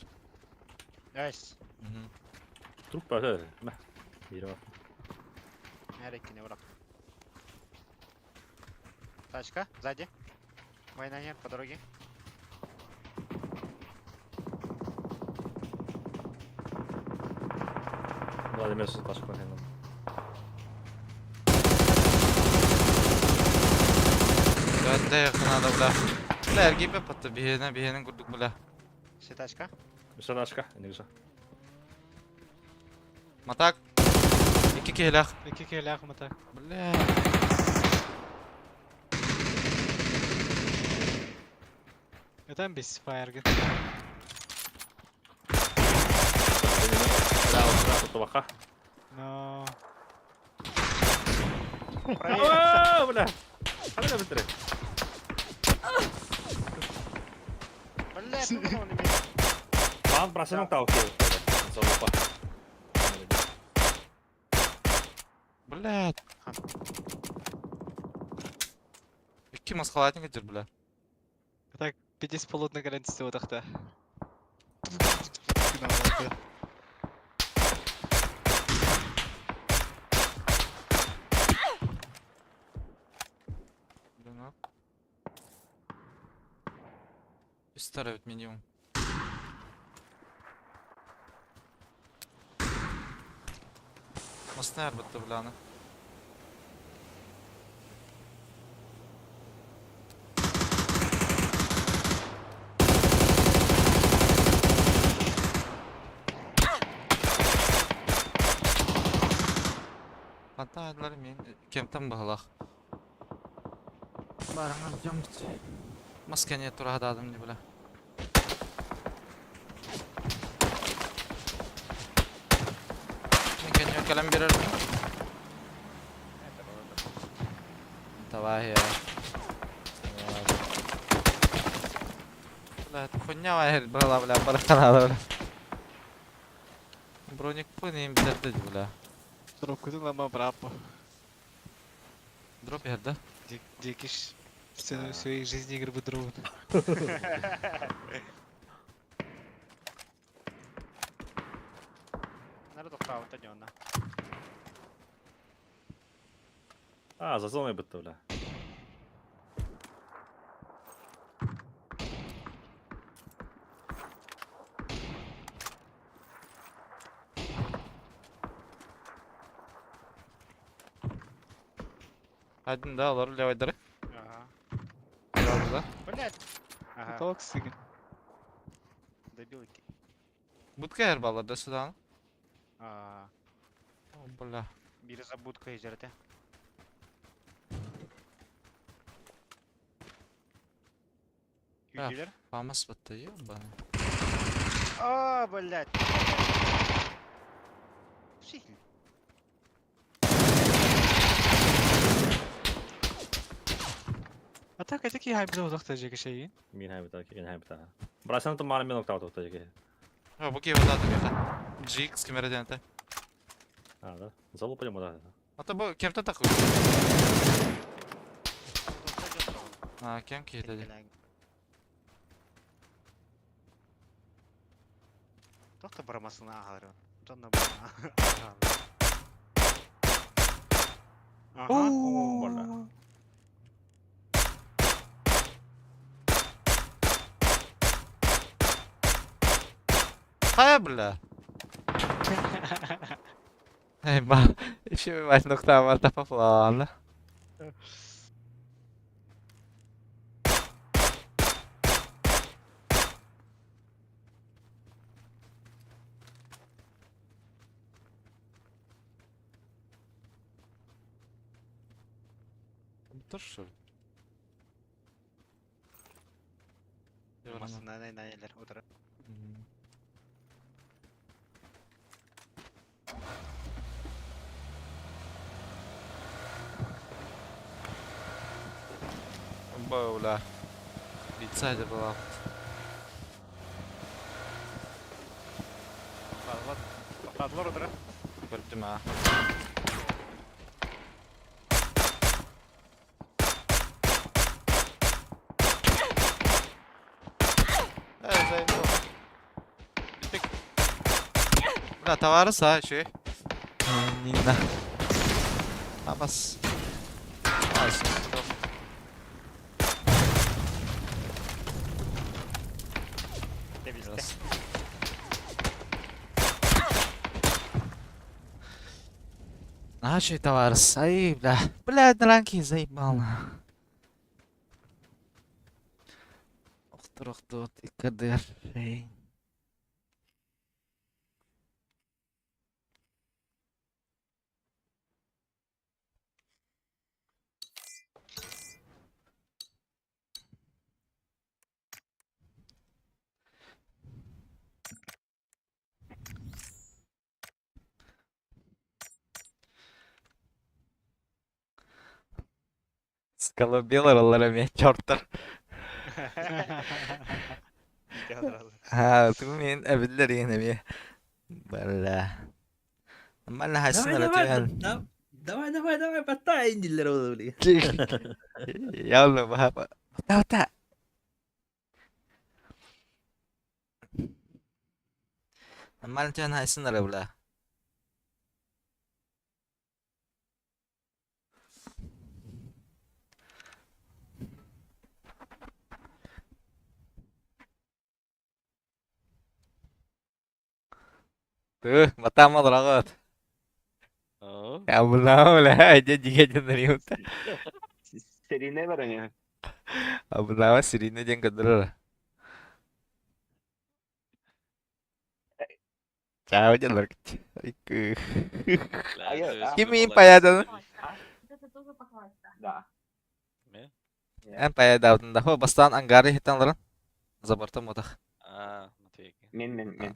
Эс. Труп баар. Мэ. Биир Нэреккини бырах. Тачка, сзади. Война нет, по дороге. Владимир ташка хэнэн. Да, надо, бля. Бля, РГБ патта биһиэнэ биһиэнин курдук бля. Все тачка. Үсэ ташка, энигиса. Матак. Икки киһилээх. Икки киһилээх мата. Бля. Neden biz fire'gın? Бля, вот тубака. No. Аа, бля. Ханна битре. Бля, тут он имеет. Бан бросил тау. Залупа. Бля. Икки маскалатник дир, бля. Так, 50 полотна гарантия отахта. гына Дунок. Үс минимум. Масна бытты бляны. Хантан мен кемтен баһылах. Бараңа жамт. Маскане тура дадым не бля. Мен кенё кэлэн берер. Давай я. Бля, это хуйня вайер была, бля, барахана, бля. Броник пын им бля, бля. Дропкутун лама брапа. Дроп да? Дикиш в цену своей жизни игры бы дроп. Народ охравы тадённа. А, за зоной бытты, бля. Один да, олар левайдары. Ага. Да. Блять. Ага. Толк сыгын. Добил ики. Будка эр балар да сюда. А, О, бля. бир забудка изерте. Да. Юдилер? Фамас бытты, ёбаный. А, блять. Шихли. А так, это ки хайп зоодох тажеги шейин. Мин хайбыта, кеген хайбыта. Брасан то мара мен октав тоқта жеке. О, буки вода табиха. GX кемереденте. А, да? Залупа да. Ата бу кемте такой. А, кем киһи Тоқта барамасына ағары. Тонна бара. Ага. Бля. Хайа, бля. Эй, ма, еще мать нокта марта поплана. Тоже что ли? Масына най-най-найлер отыра. Бля. Битсайда была. Тоқтадылар отыра. Көрдім, а. Э, заебал. Бля, товарыс, а, еще. Нина. Абас. Ас. Тебісті. Раз. Наши товарыс. Ай, бля. Бля, дранки заебал. Охтыр, охтыр, икадыр. Эй. Скалобелар мен чорттар. Ha, ты мен әбілдер ене ме. Бля. Нормально хасин ратуян. Давай, давай, давай, батай индилер олы, Явно баха. Та та. Нормально хайсыннара бля. Тыы, батаама олороҕут. Oo. Абылаама бля, дьэ дьигэ дьоннориута. Серийне баран ya. Абылаама сиринэ диэн көрдөрөр. Чао дьоннор. Ким миин паяданы? Да. Эн паядаабытын да. Бастаан ангары иһиттэн олорон. Забортом утах. А, Матвейка. Мен мен мен.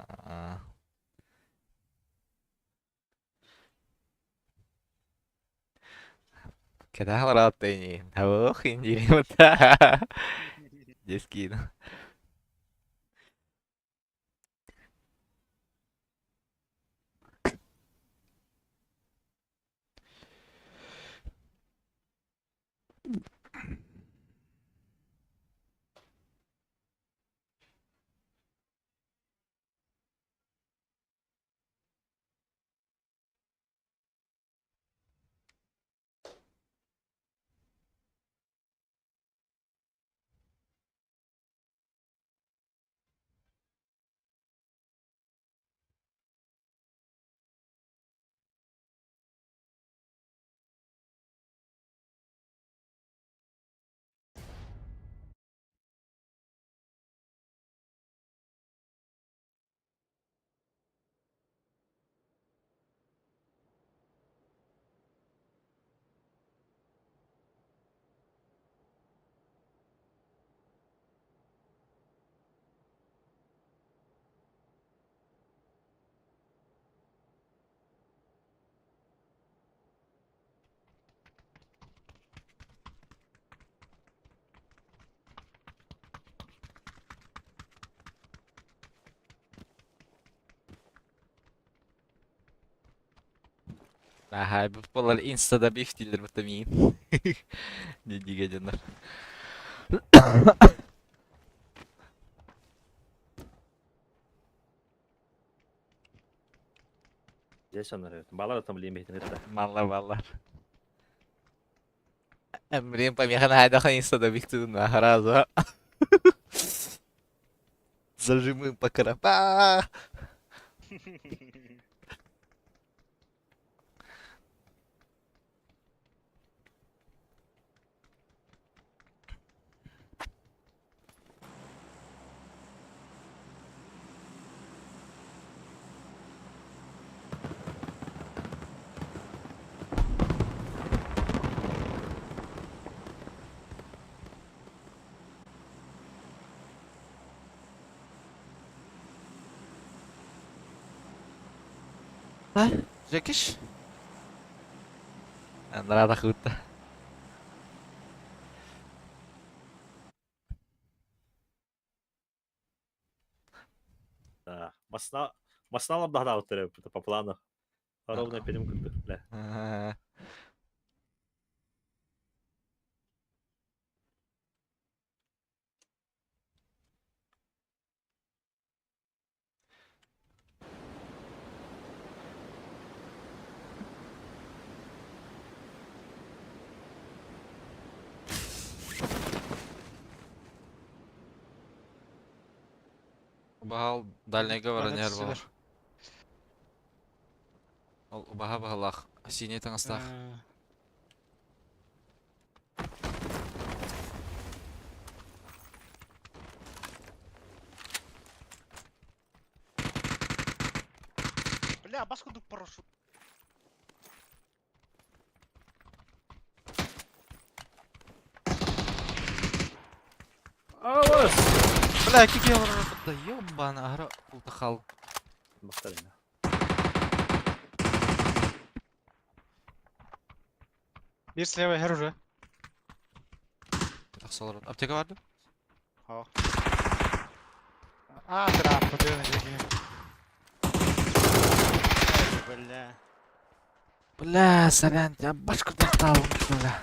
Кэтээх олороот ини. Ох, индириута. Дескин. Наһаа болар инстада биф дииллэр бутта миин. Дьигэ дьоннор. Здесь он орёт. Балар там лимит это. Малла баллар. Эмрин помеха на хайдаха инстада биф на раза. Зажимы по карапа. Жекиш? Андрата хутта. Да. Масна Масналар да по плану. Ровно перем курдук, бля. Убаһал дальнайга баран Аны иһэр түсүлэр. буолар. Ол убаһа баһылаах, синий таҥастаах. Э, Бля, бас курдук парашют. Алыс! Бля, кики олорор да ёбана, аһара ултахал. Бахтарина. Бир слева иһэр уже. Тахса олорор. Аптека бар ду? О. А, траппа, тыына дьиҥэ. Бля. Бля, сорян, я башку достал, бля.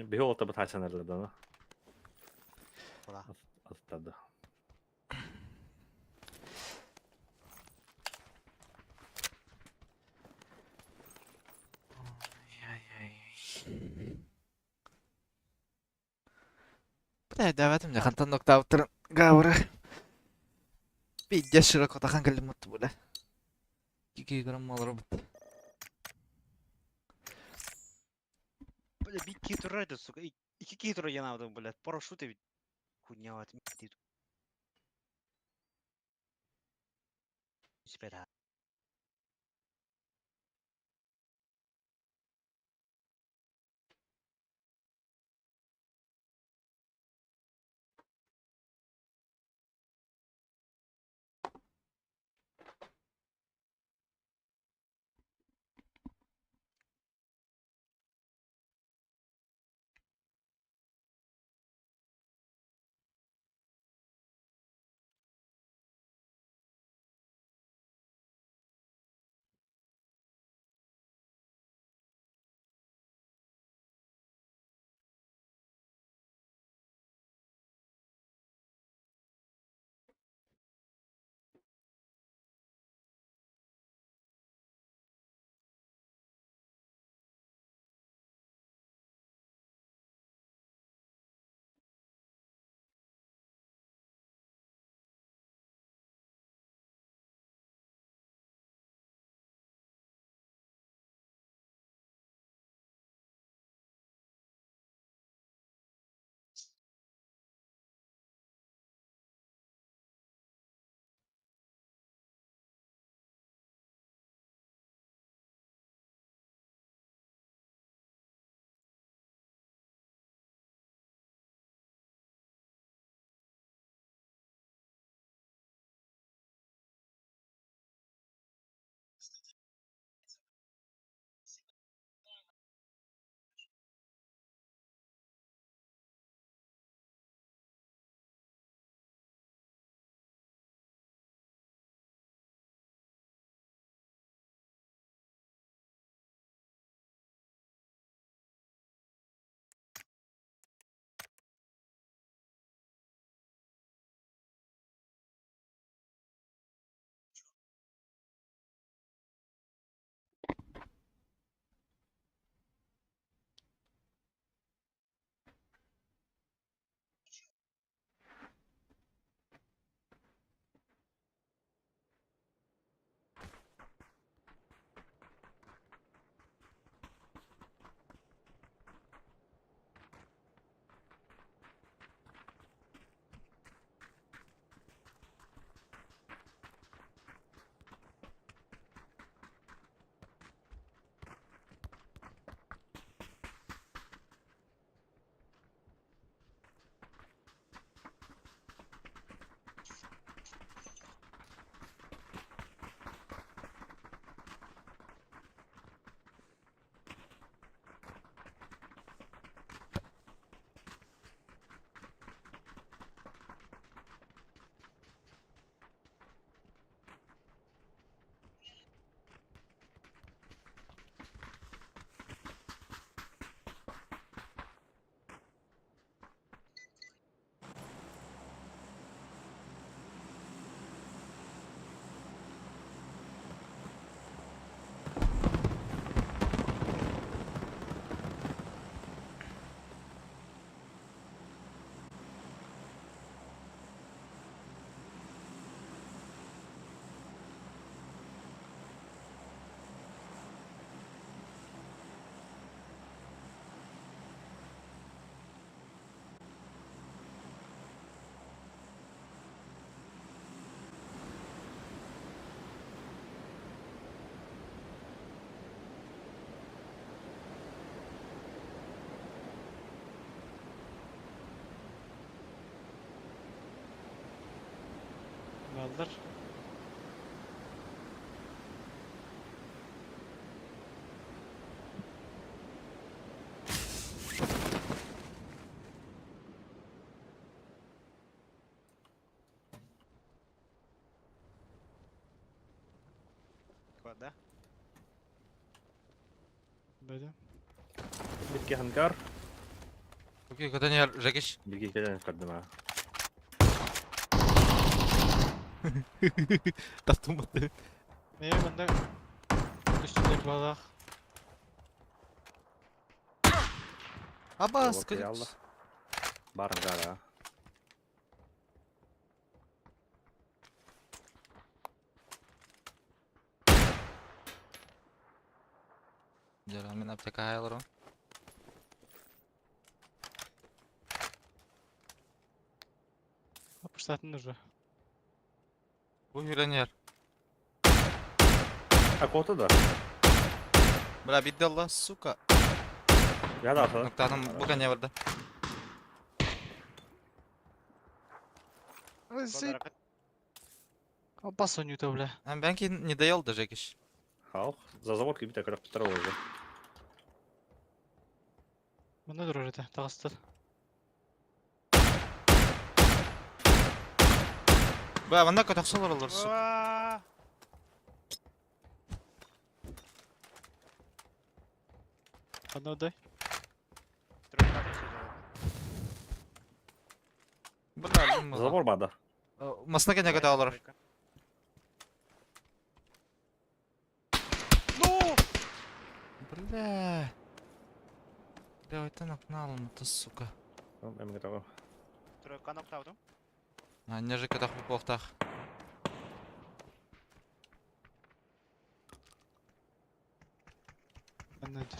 Бихол табат хасанарлар да. Куда? Аттады. Бля, өйдөөбөтүм дьэ хантан ноктаабыттарын Гавры. Пиздец широко тахан кэллим бля. Кики грамм олоробут. Бля, бит киһи турар да, сука. Икки киһи турар янаабытым, блядь. Парашют эбит. Хуйня вот. Спера. Баллар. Да? Бэдэ. Бирки ангар. Окей, когда Жекич. Бирки кэлэн көрдүм аа. Тастуматы. Ээ манна көстүлэр балах. Абас, Окей, Алла. Бар ангар аа. Дьэ, мин аптека олорон. Опустатын уже. Бу хүрэн А кота да. Бля, бидде сука. Я да ата. Ноктаным бу кэннэ барда. Бас ойнута, бля. А бәнки не доел даже киш. Хау, за забор кибите көрөп туттар уже. Мында турар этэ, таҕыстар. Бля, манна көтөхсөлөр олор, сука. Ханна удай? Бля, Забор бада. Масна кэннэ көтө олорор. Ну! Бля. Бля, это нокнал, ну ты, сука. Эм готово. Тройка ноктаудum. А, не же көтөх буолтах. Ханна дир.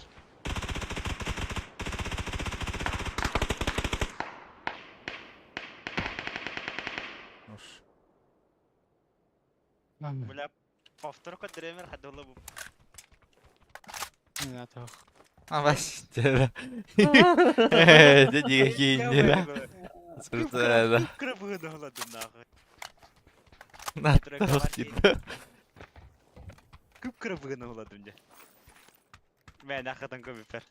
Уж. Бля, повторка дремер хадолла бу. Не атах. А, бас, дела. Дядя какие дела. Слушай, Крабы доладым нахуй. да. Тройка На, Күп крабы доладым де. Мен ахатан көбүпер.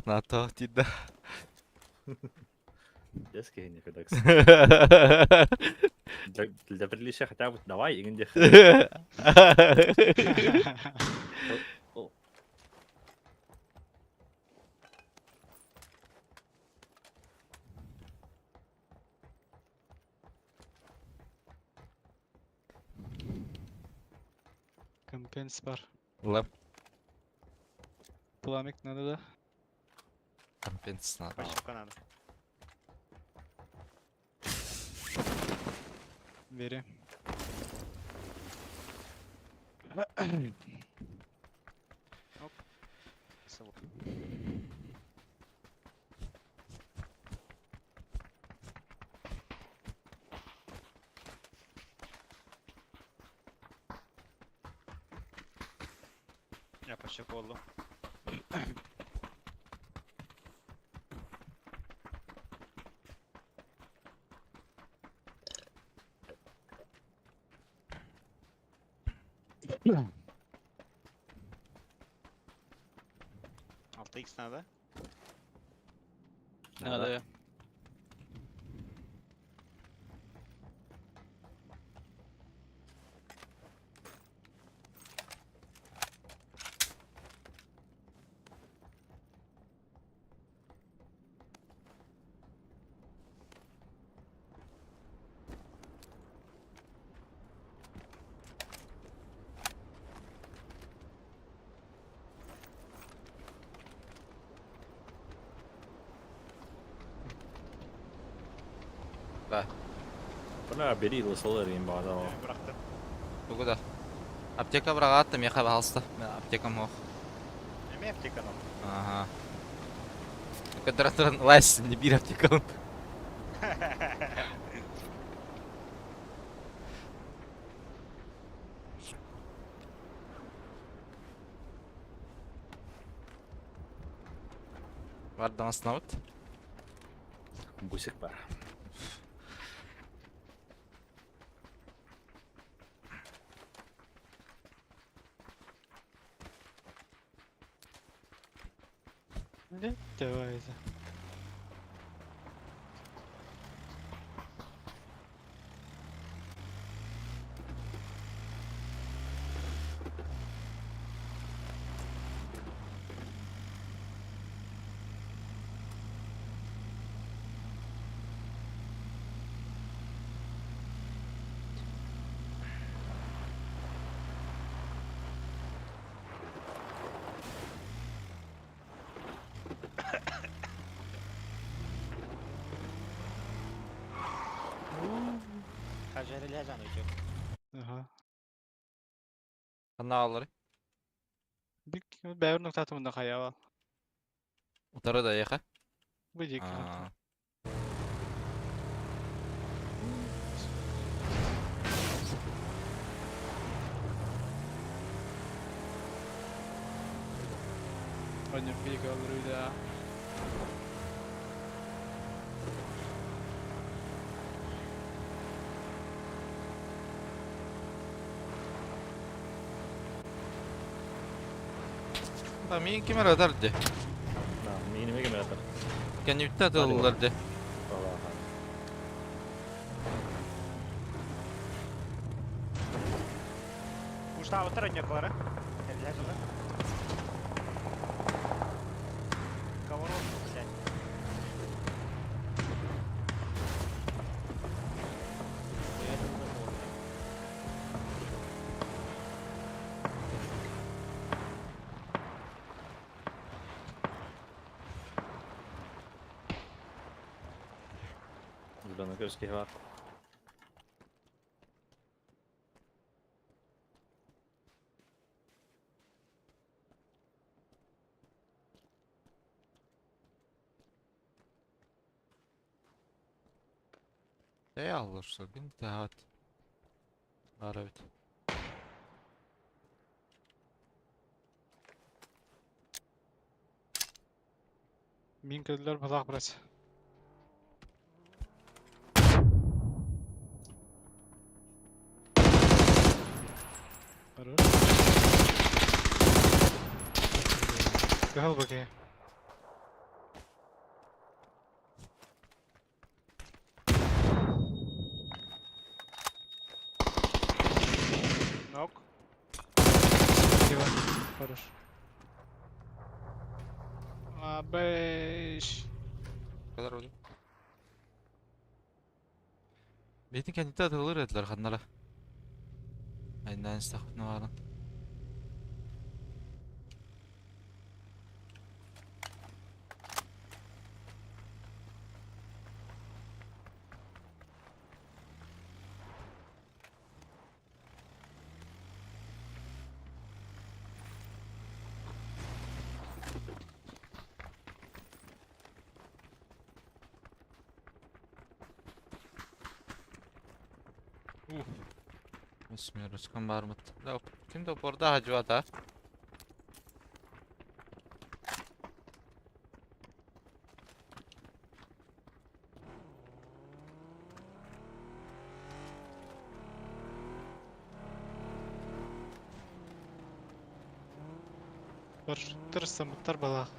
На то, да. Детский никогда. Для приличия хотя бы давай, и где. Компенс бар. Лэп Пламик надо, да? компенс надо. Пощупка надо. Бери. Я пощупал oldu. Altı X nerede? Надо. я. Бля, бери лысалар им бада. Bıraktım. Тугу да. Аптека бырағатты, меха балысты. Мен аптекам ох. Эме аптеканы. Ага. Кадратырын лайс, не бир аптекам. Бардан остановит. Бусик бар. Да, давай это. Хажарылязан өтө. Ага. Ханна ааллары? Бик бэйэр нуктаатым да хайаал. Утары да эйиэхэ? Бу диэки. Аа. Онньу биик олоруйда. Та миин ким эрэ ытар дии. Да, миин ким ытар. Кэннибиттэн атыллар дии. Уштаабыттар өнньөколара. Кэллэ жылы. Коворот, блядь. Зеленый көскеһи бар. Эй алларса ким таат. Бар эбит. Мин кэллэр балаах брат. Хорош. Кыһыл бакы. Нок. Спасибо. Хорош. А, бэш. Kadar oldu. Бейтин кэнниттэн атыллар этилэр ханнара. Айнан истэхпитинэ баарын. Смерочкам бармыт. Ким да порда хажуата. Бар самыттар балаах.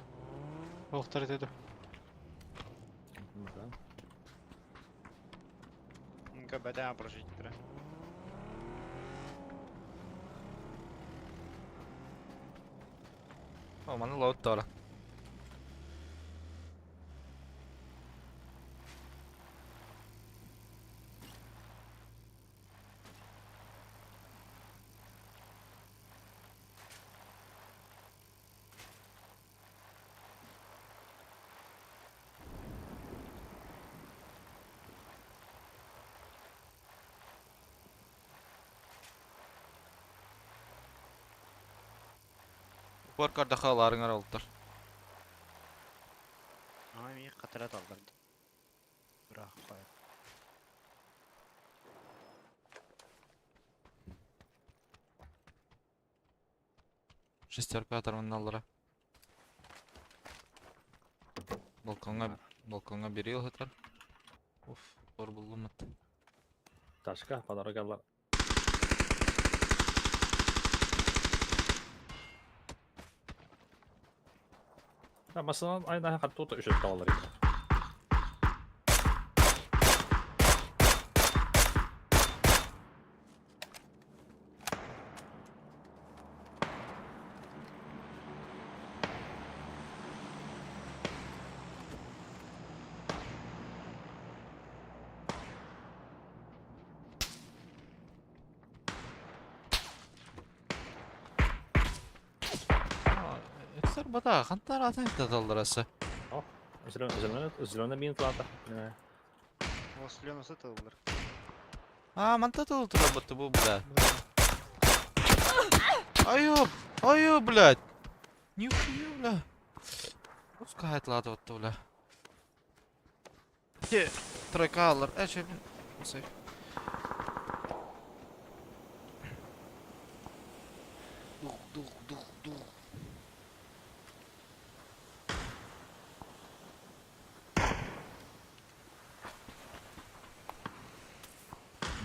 Оохтар этэ Да. КБД прожить. О, маны лоут тора. Упор кардаха ларыңар олтор. Ама мин катырат алдырды. Бирок коет. Шестерка атарманаллара. Балконга балконга бери ылытар. Уф, упор буллумут. Ташка, подарок аллар. Да, масынан айна хаттута үшөт талалар edi. Экстер бата, хантар атын таталларасы. Зеленый, зеленый, зеленый мин плата. Ол слену сатылдыр. А, манта тыл турабыт бу, бля. Айо, айо, блядь. Нихуя, бля. Пускай отладывать, бля. Те, тройка алар. Э, че, сейф. Дух, дух, дух, дух.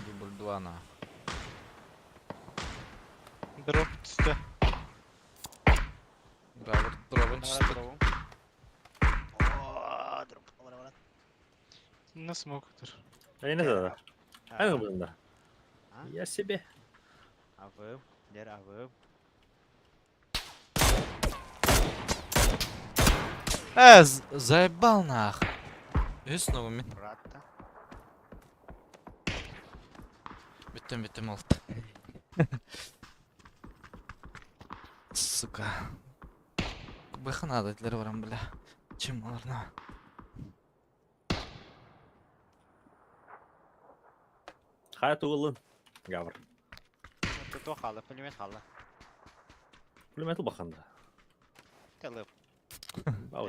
Дубль 2 на. Дроп түстэ. Гравер, дробын түстэ. О, дроп. Бара бара. На смок тур. Я не знаю. А ну да. А? Я себе. Авым, дер авым. Э, заебал нах. И снова мен. Братта. Бүттім, бүттім алды. Сука. Быха надо для барам, бля. Чем аларна? Хайа туылын. Гавр. Тото хала, пулемет хала. Пулемет баханда. Телеп. Бау.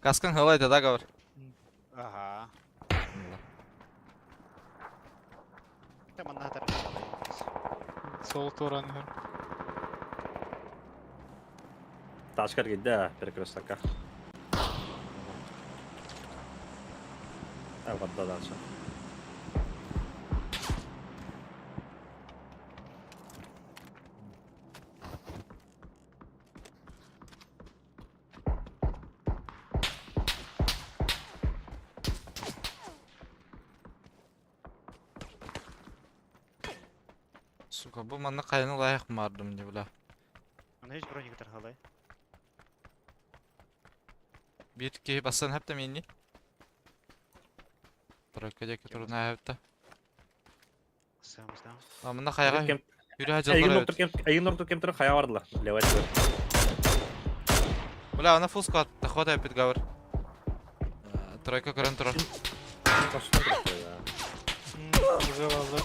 Каскан халайда, да, Гавр? Ага. Там она Сол туран иһэр. Ташкар гидде перекрестокка. А вот да дальше. Сука, бу манна кайны лайык мардым не бля. Аны hiç броник тархалай. Bir ki basan hep de minni. Тройка деки турна хепте. Сымыздан. А мында кайга Кем үрә Айгын жылдар. доктор кем Айгын доктор кем тур хая бардылар. Левай. Бля, ана фул склад, дохода опять гавр. Тройка көрөн турар. Уже алды.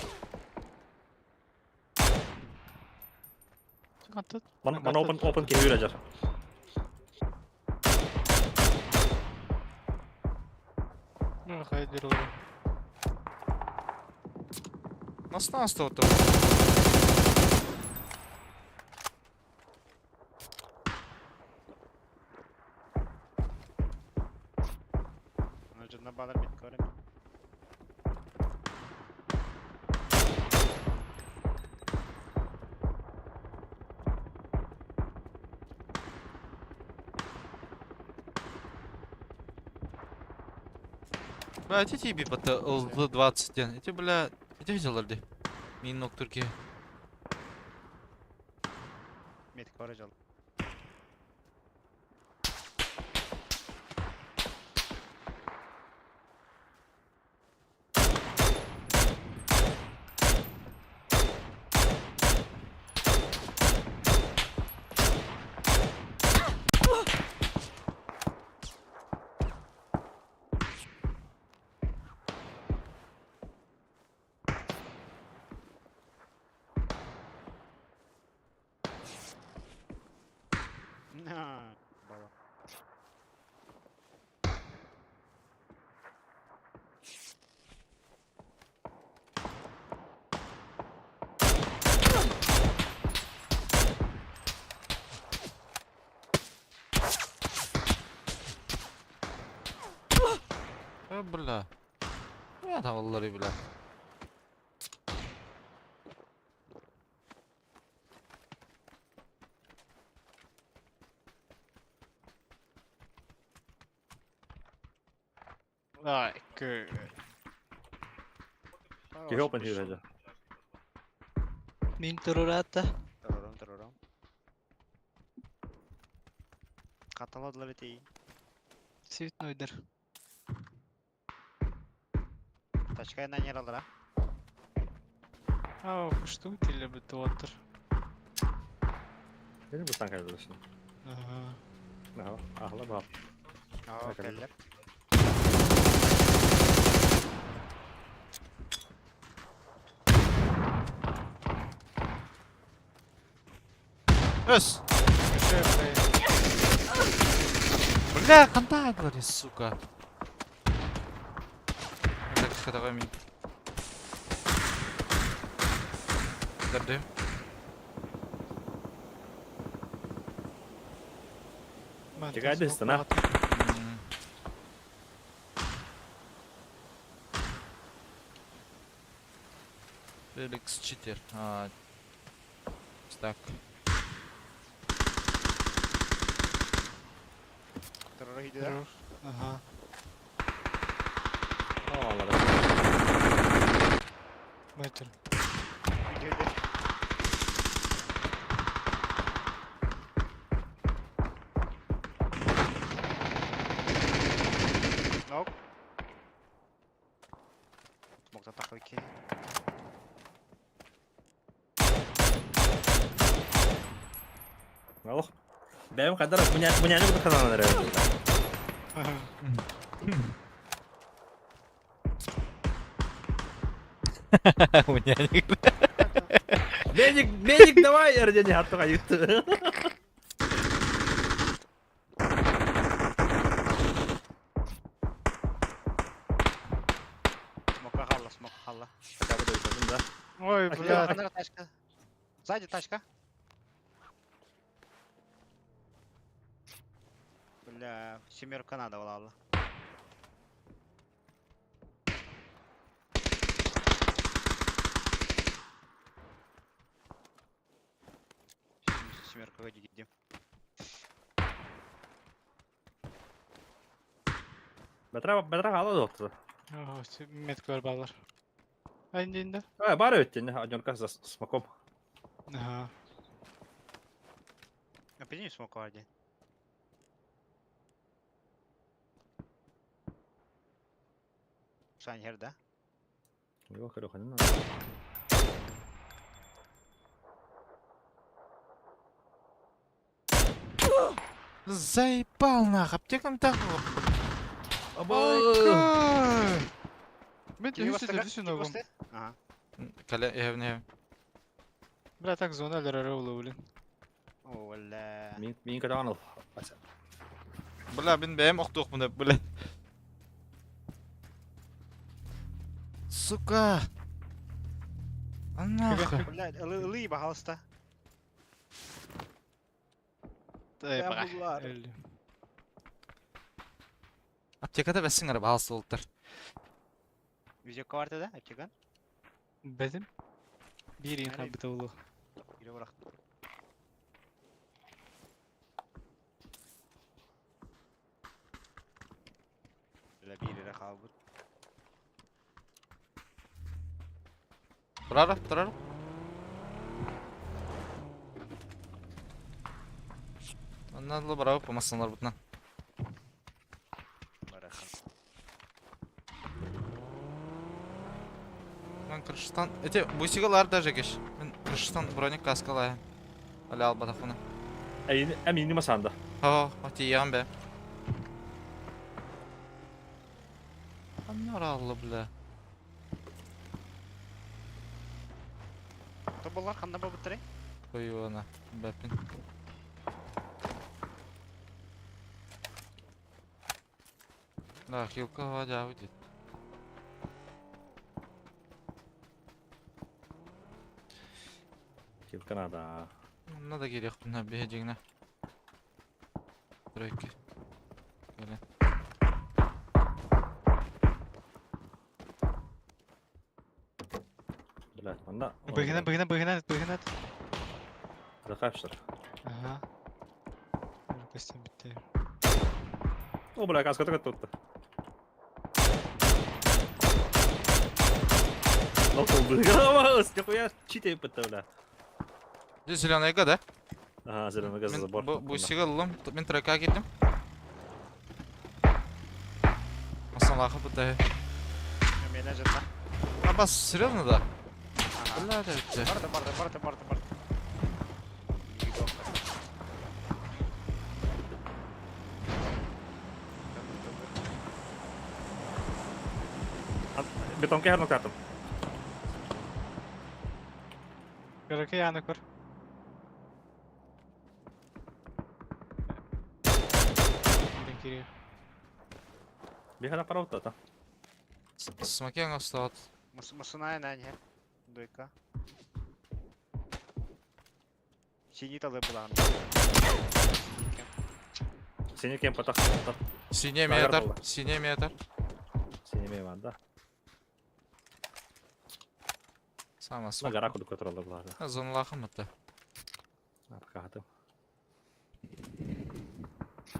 Аты. Ман ман open open ке хүрә жар. Ну, хайдер олар. Настан аста отыр. Аны жына балар бит көрем. Бля, эти тебе бата ЛВ-20 ден. Эти, бля, эти виделар ди. Мин нок Түркия. Метик бара жал. На, бала. Э, бля. Я там аллары, бля. Ай, кö. Ке open хүрә жар. Мин турурата. Тарарам, тарарам. Каталадылар эти. Цветнойдер. Тачка на нер алар, А, что теле бит отыр. Бени бу танк айдылышын. Ага. Ага, ахла бар. а? Так, Келлер. Өс! Бля, хантаа говори, сука. Так, давай мне. Дарды. Чекай, стена. Феликс читер. А, так. Ага. Метр. Алло. Бэйэм хайдар муняны кытта ханан эрэ. Муняник. Медик, медик, давай, эрдени хаттыга айытты. Смока халла. Ой, бля. Тачка. Сзади тачка. Бля, семерка надо была. Семерка где? Бэтра, бэтра хала доктор. Меткалар балар. Айндинде. А, бар өттен, однерка за смоком. Ага. А смок один. Сань, да? Йо, хорохо, не Заебал нах, аптекам так. Мен үсү ногум. Ага. Кале, я не. Бля, так зона лерарылы, блин. О, бля. Мин мин каданыл. Бля, бин бэм охтух мына, бля. Сука. Нахуй. Бля, ылы, пожалуйста. Эй, Аптекада бәсің ара бағасы болыптыр. Видео карта да, аптекан? Бәдім? Bir инха бітаулы. Или враг. Бля, бири рахал Тұрары, тұрары. Оннан барабы помасынлар бутна. Мен крыштан... Эти бусигалар даже кеш. Мен крыштан броник каскалай. Аля албатахуна. Әйин, әмин масанда. О, ати бе. Аннар бля. Тоболар ханда ба бутыры? Қойуына. Бәпін. Да, хилка вадя выйдет. Хилка надо. Надо керек мына бежигіне. Тройки. Келе. Блядь, манда. Быгына, быгына, быгына, быгына. Закапшыр. Ага. Костюм бітті. О, бля, каска только тут. Ну, бля, нихуя читай бля. Здесь зеленая да? Ага, зеленый газ Мен забор. бу сигаллым, мен тройка кеттім. Масалахы бұтай. Меня жена. Абас, серьезно да? Бля, да, өтті. Барда, барда, барда, барда, барда. Бетон кehar картым. Караке яны көр. кириэ. Биһана параута. Смоки оҥостоот. Масунай на не. Дойка. Синий талы булан. Синий кем потах. Синий Нагар метр, буолла. синий метр. Синий ме ванда. Сама смок. Нагара кудук тураллар булаада. Зоналаахым это. Апкаатым.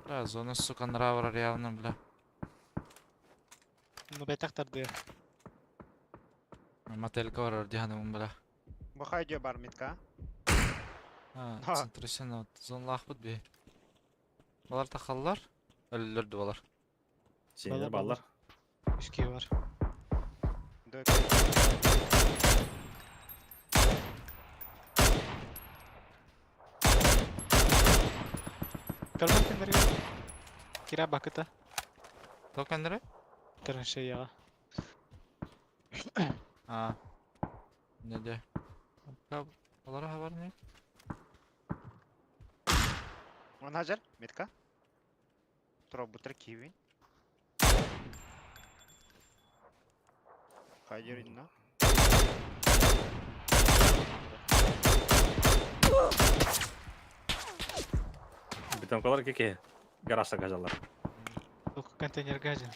Бля, зона, сука, нравра явно, бля. Ну бэтэх тардыа. Мотелька барар диһаным, бля. Бахай дьэ бар митка. А, Ха. центрисен зоналаахпыт би. Балар тахаллар. Өллөр балар. Синилер Балар, баллар. Үс киһи бар. Дойка. Көрбөт кемнерге? Кирә бакыта. Токеннери? Траншеяҕа. А. Не де. Балара хабар не? Он хажар, митка. Тура бутер киви. Хайдер инна. Битонкалар кеке. Гаражта кажалар. Только контейнер газин.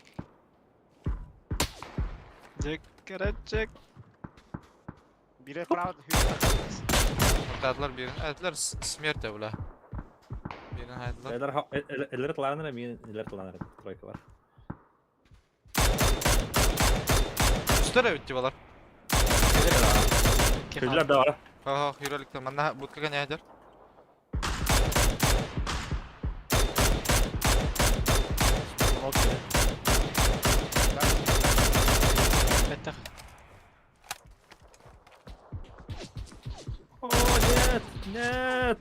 Джек, карачек. Бире право хүйт. Ортадылар бирин. Әтлер смерть бля. Бирин хайдылар. Элер элер тыланыр, мин элер тыланыр. Тройка бар. Үстер битти балар. Күлләр да бар. Ха, юреликтер. Манна будкага не әдер. Бэтэх. О, нет, нет.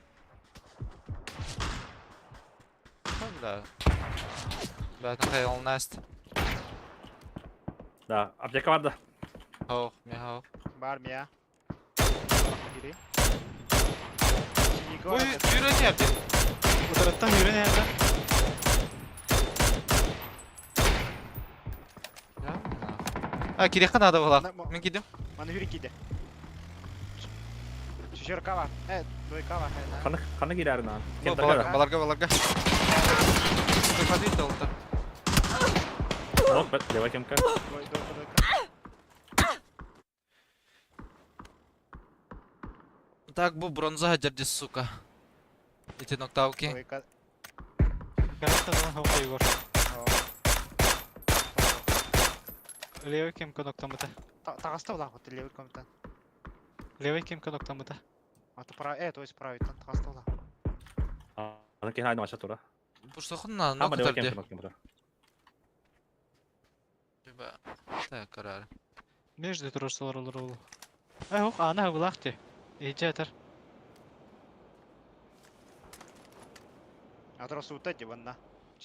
Бля. Бля, это наст. Да, аптека бар да. Хох, михау. Бар мия. Бире. Ой, юрени әбди. Утараттан yürü nerede? А, кирехка надо было. Мен кидим. Маны хүрі киде. Шешер кава. Э, дойка бар. Қаны қаны кирәрін ан. Баларга, баларга, баларга. Выходи, толта. Нок, лева кемка. Дой, дойка, дойка. Так, бу бронза держи, сука. Эти ноктауки. Дойка. Гаражта zaman Егор. Левый кем ноктамыта. Тағаста булақ вот левый комнатан. Левый кем ноктамыта. А то прав, э, то есть правый тан тағаста булақ. Аны кен айны маша тура. Бу что на Ама лева ноктар кемка нок кемка. Так, карар. Между турсалар olur ол. Эй, хох, ана булак ти. Ичетер. А то сута диванна.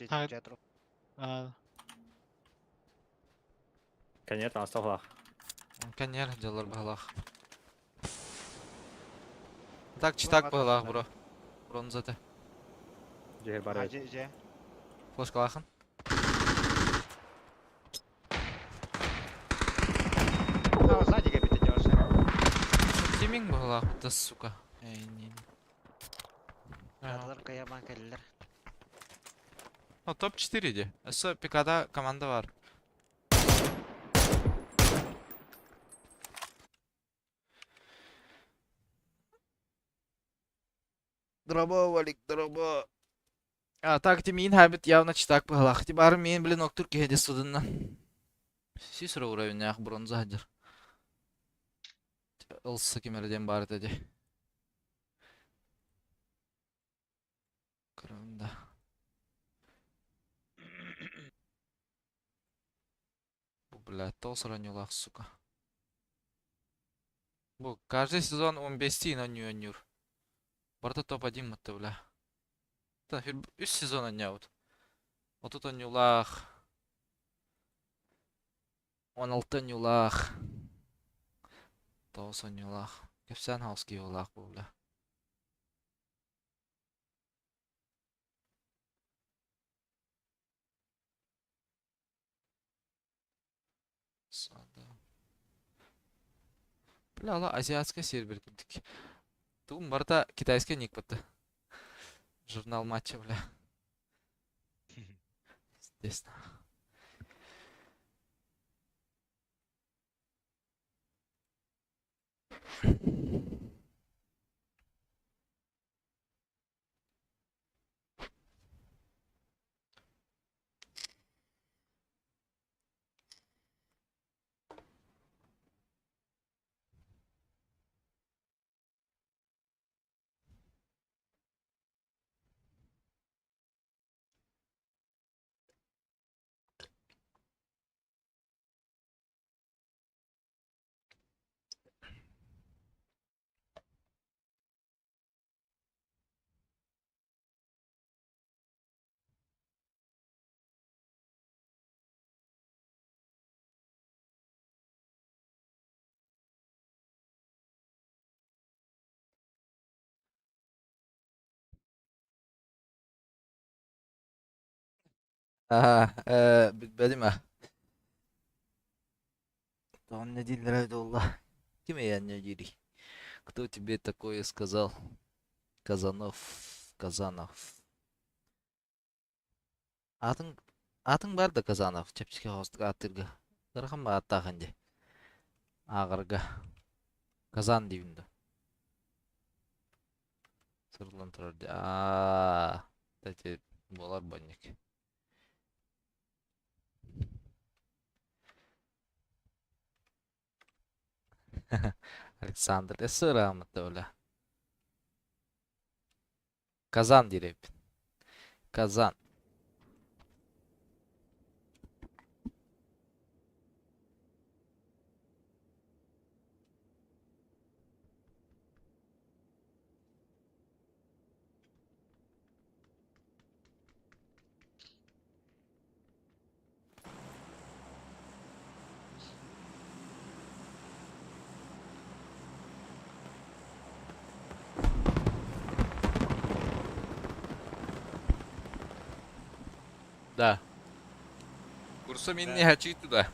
А. Четро. А, Конечно, астағлақ. Конер делар балах. Так, читак балах, бро. Бронза Жер бар. Же, же. Флешка лахан. А, сзади кабита делаешь. Тиминг балах, да сука. Эй, не. Кадалар каябан кәлелер. Ну, топ-4 иди. С пикада команда бар. Дроба, Валик, дроба. А, так, ти мин хабит явно читак пахлах. Ти бар мин, блин, октур кеде судынна. Сисра уровень ах бронза хадыр. Ылсы кемерден бар деди. Кырында. Бу, блядь, тос ранюлах, сука. Бу, каждый сезон 15 на нюр. Барта топ-1 мытты, бля. Та, үс сезон аннябыт. Отут аннюлах. 16 аннюлах. Тоос аннюлах. Кепсән хауски улах бу, бля. Бля, ала азиатскай сервер курдук. Тугум барыта китайскай ник батта. Журнал матча, бля. Естественно. Ага, билбэтим а. Он не дииллэрэ Ким эйээнньэ диирий? Кто тебе такое сказал? Казанов, Казанов. Аатыҥ аатыҥ баар да Казанов чэпчэки соҕустук ааттыырга. Ыарахан ба ааттаахын дии. Ааҕарга. Казан диибин дуо? Суруллан турар дии. Аа, эти буолар бонньук. Александр өссө ырааммыт да Казан диир эбиппин. Казан. Да. Курса мин не хочу туда.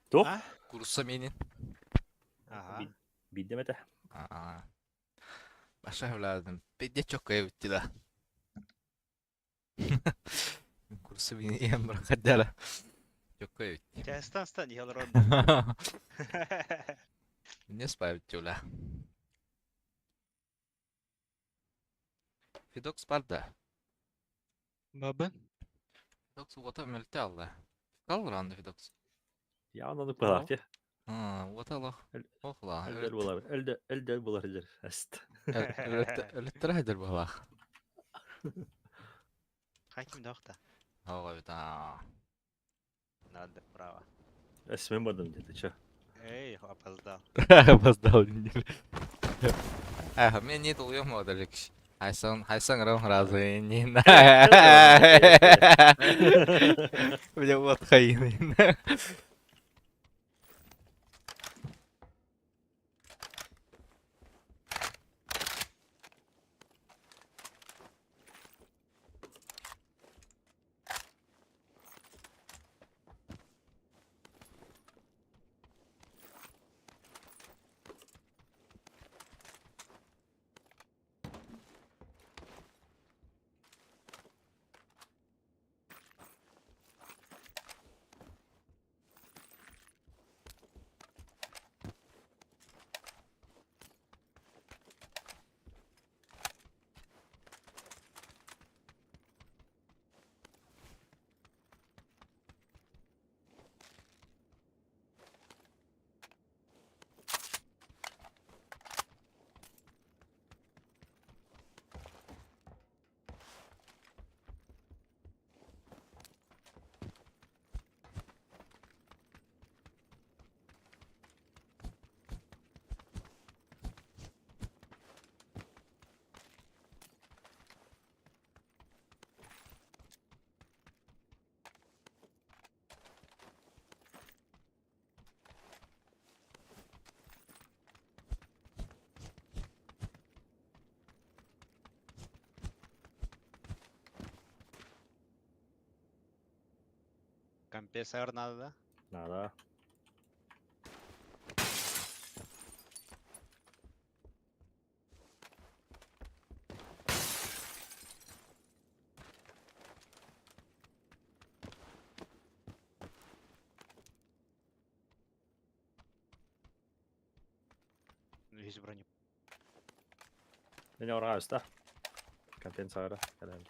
Туох? А? Курса минин. Ага. Биирдэм этэ. Аа. Баша evladım. Пиздец чокка эбитти да. Курса мини иһэн барахаддара. Чокка эбитти. Чэ, стан, иһэ олорон. Не спавить тюля. Фидокс бар да. Бабын. Фидокс уота мөлтө алла. Калранды Фидокс. Я оннук быһалаах дии. Уота алах. Охла. Өлдөр буолар. Өлдөр өлдөр буолар өлдөр. Эст. Өлөттөрө хэдэр буолах. Хаким дохта. Ого, да. Надо право. Эс мен бардым деді, чё? Эй, опоздал. Опоздал неделю. Эх, мен не толуйом одалек. Хайсан, хайсан рам разы не на. Бля, вот хайын. Компенсатор надо, да? Надо. Үһүс броня. Мен орға өстө. Компенсация. Кэлэн.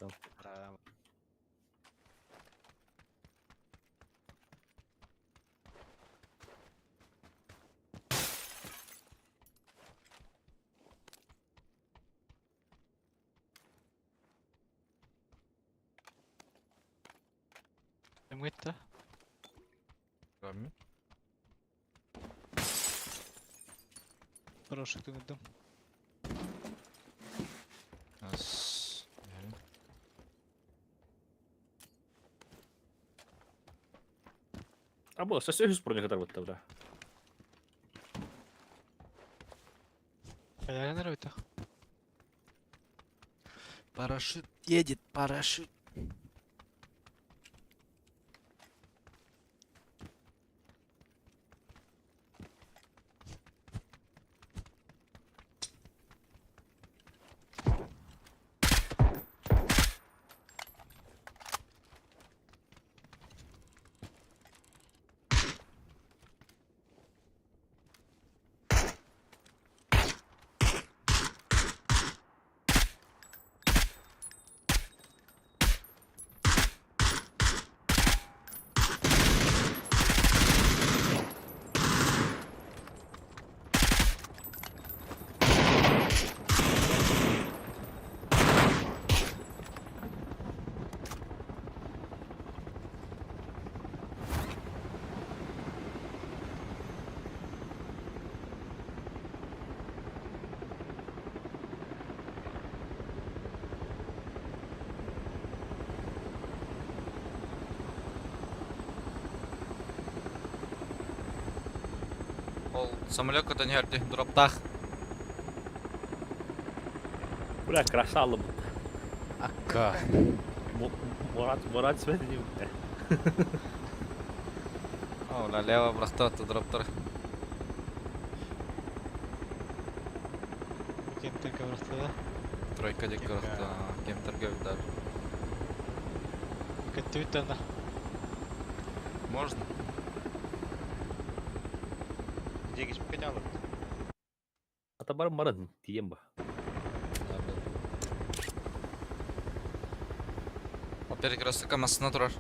Эмгетте. Rami. Парашют ыҥырдым. Ас. А бұл сөз үс броня катар бытта, бля. Кэлэрин эрэ өтөх. Парашют едет, парашют. Ол самолет көтөн иһэрди дроптаах. Бля, красава. Акка. Мурат, Мурат свети. О, налево бырахтыбат дроптар. Кемтерге бырахта да. Тройка диэки бырахта. Кемтерге удар. Көттүбүт да. Можно? Дегис кеталып. Ата бар марын тием ба. Да, да. О, перекрестокка массына турар.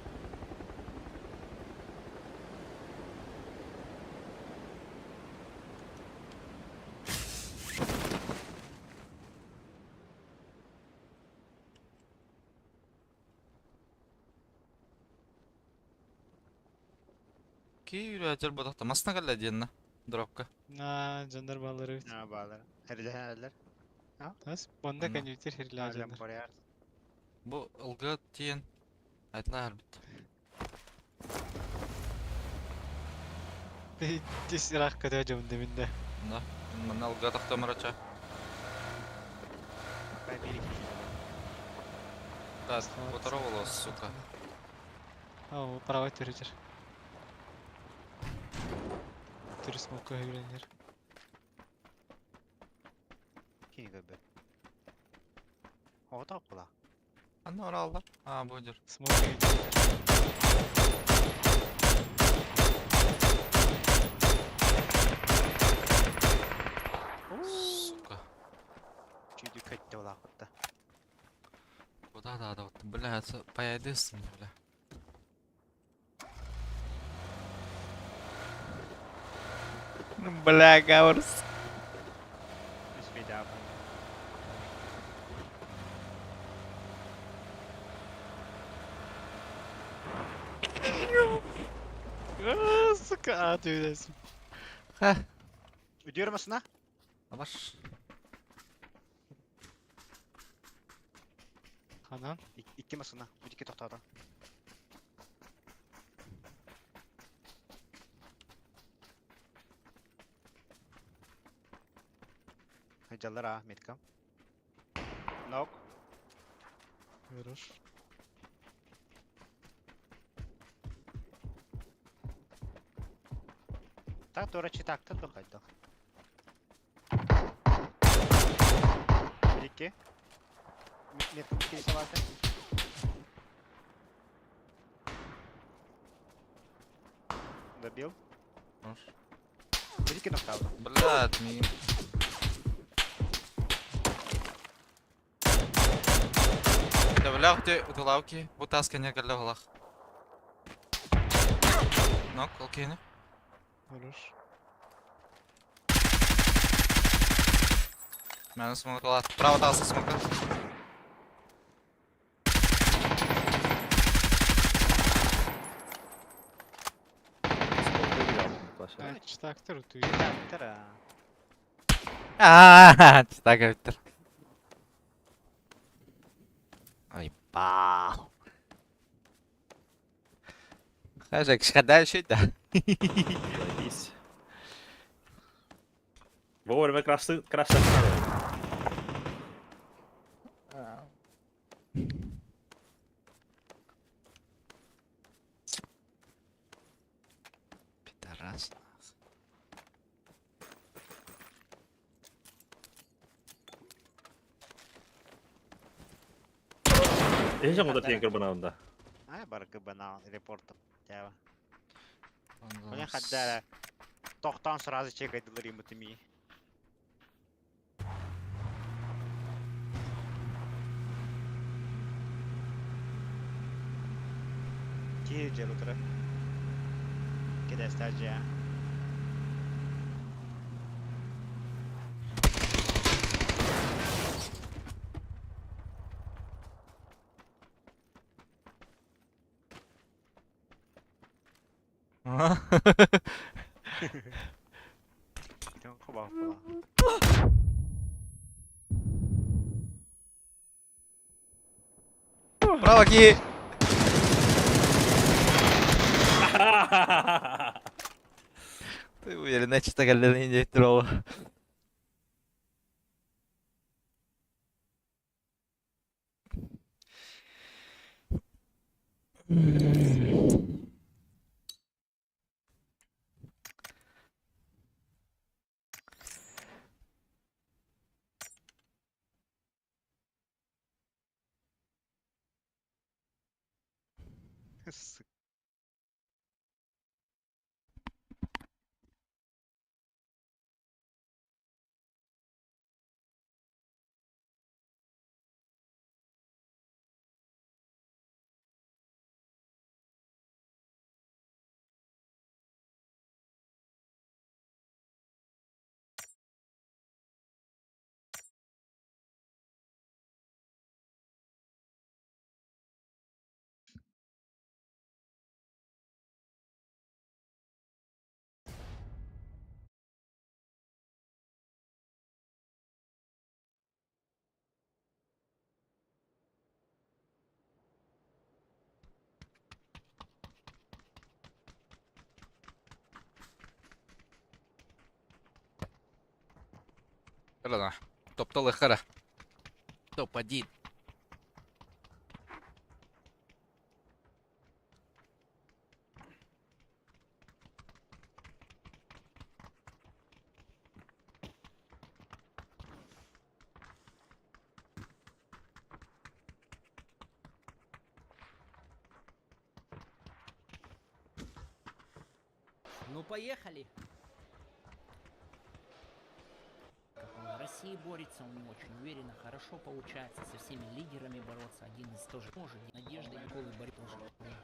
Ки үрәтер бодохта масына кэллэ диэннэ дропка. На жандар баллары бит. А, баалар. Эрдэ Тас онда Анна. конъюнктив хирлää Алям жандар. баряр. Бу ылга тиен айтла бит. Тис ирак көтө жомун деминде. Да. Манна ылга тахтамарача. Бай бери. Да, которого сука. Ау, правай төрүжер. Түрү смокка үйренер. Кини көбө. Ото кула. Анна ораллар. А, бу дер. Смок үйренер. Сука. Чүйдү көттө улакытта. Куда да, да, вот, бля, поедешь, бля. Бля, Гаурс. Үспейді Сука, а түйдесин. Ха. Үдүөр масына? Абаш. Ханан. Икки масына. Үдүкке токтоото. Жаллар а, меткам. Нок. Хорош. Так тура читактан дохайда. Үдүкке. Меткам кейсе барды. Добил. Хорош. Үдүкке нокталды. Блядь, ми. Төбөлөөх ити ытылаабы киһи бу таас кэннигэр кэллэ быһалаах. Нок, ол киһини. Хорош. Мээнэ смокталаат. Право тааска смокта. А, читактар утуй. Читактар, Аа, читак эбиттэр. Ай, бау. Хажак, дальше да. Заебись. Вовремя красы, красы Пидорас. Эһи оҥото тиэн кырбанаында. А, баргы банал репорт. Тява. Коня хаддара. Тохтан сразу чекайдылар им ми. Киһи дьэр утары. Кэдэстээх дьиэ. Браво, киһи! Ты уверена, что кэллэн диэттэр ол. Сука. Топтал хара. Топ-1. Ну, поехали. Как он в России борется, у него очень уверенно, хорошо получается со всеми лидерами бороться. Один из тоже может. Надежда Николы Борис тоже.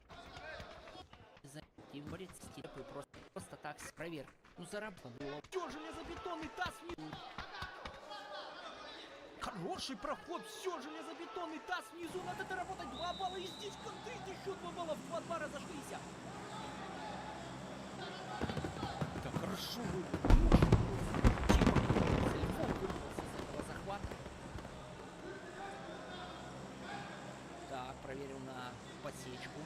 За и борется и просто, просто так проверь. Ну заработал. Все, железобетонный таз внизу. Хороший проход, все, железобетонный таз внизу. Надо доработать 2 балла. И здесь контрит еще 2 балла. В 2-2 разошлись. Да хорошо вы. Чипа вырвался, Львов вырвался из этого захвата. Так, проверил на подсечку.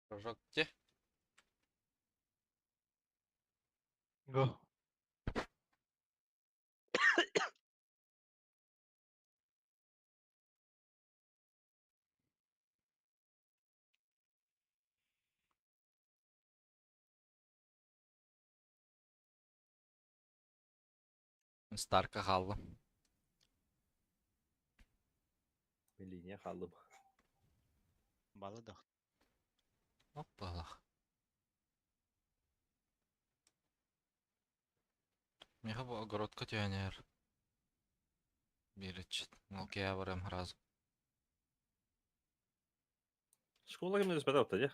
Прыжок где? Го. Старка хаалла. Линия хааллым. Балы да. Оппала. Миэхэ бу огородка түһэн иһэр. Биир ыччат. Ол киэһэ барыам сразу. Школа кимнэ түспэтэ отта дьэ.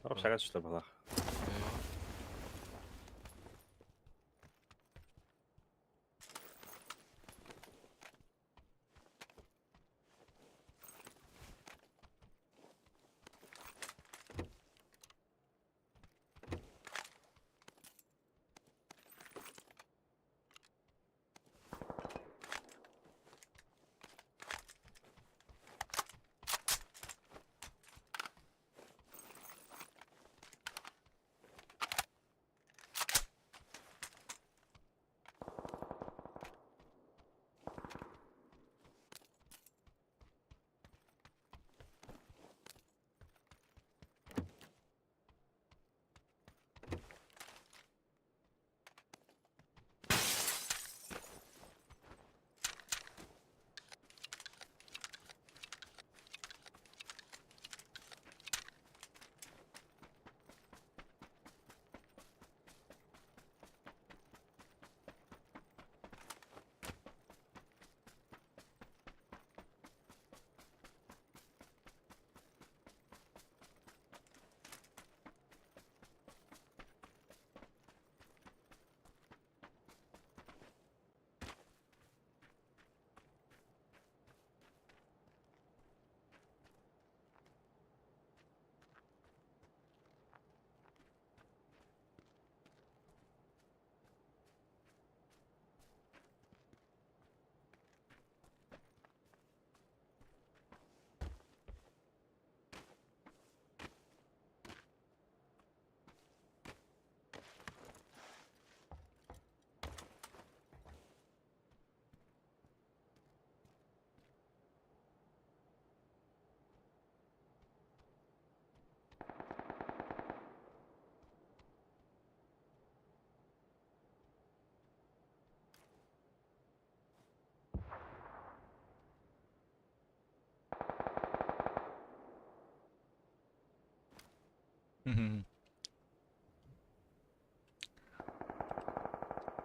Общага түстэ балах.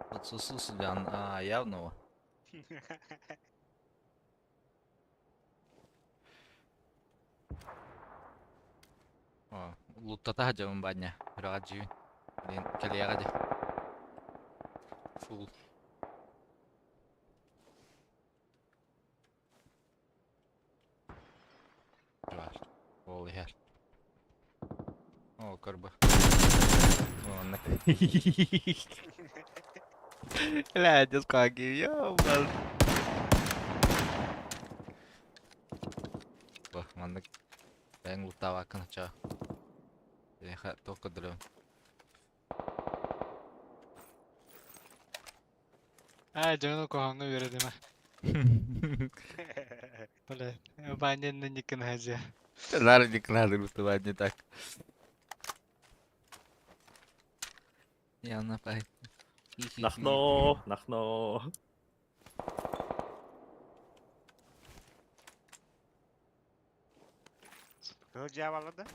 Подсосу себя а, явного. О, луттата сылдьабын баанньа, үрэҕэр дьиибин. Блин, кэлиэҕэ дии. Фул. Баар. Ол иһэр. О, көрбө. Оннук. Бля, дискаги, ёбал. Бах, маннык бэйэҥ луттаабаккын оччоҕо. Эйиэхэ туох көрдөрөбүн? Аа, дьону куһаҕаҥҥа үөрэтимэ. Бля, Ваня не хаджа. Наар никнады выступать не так. Явно пай. Нахно, нахно. Кыһыл дьаабалар да?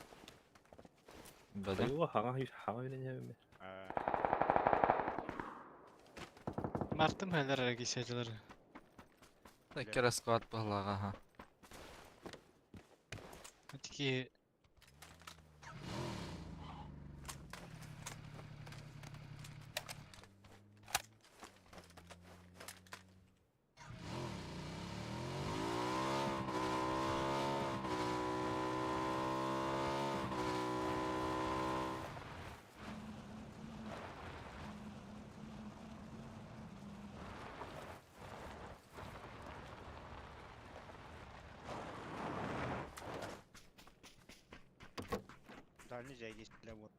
Бөдөҥ. Айуа, хаҥа хаҥа үүнэн Мартым хәлләр арагисядылар. Икки расклад баһылаҕа аха. Такие Дальний жай есть для вот.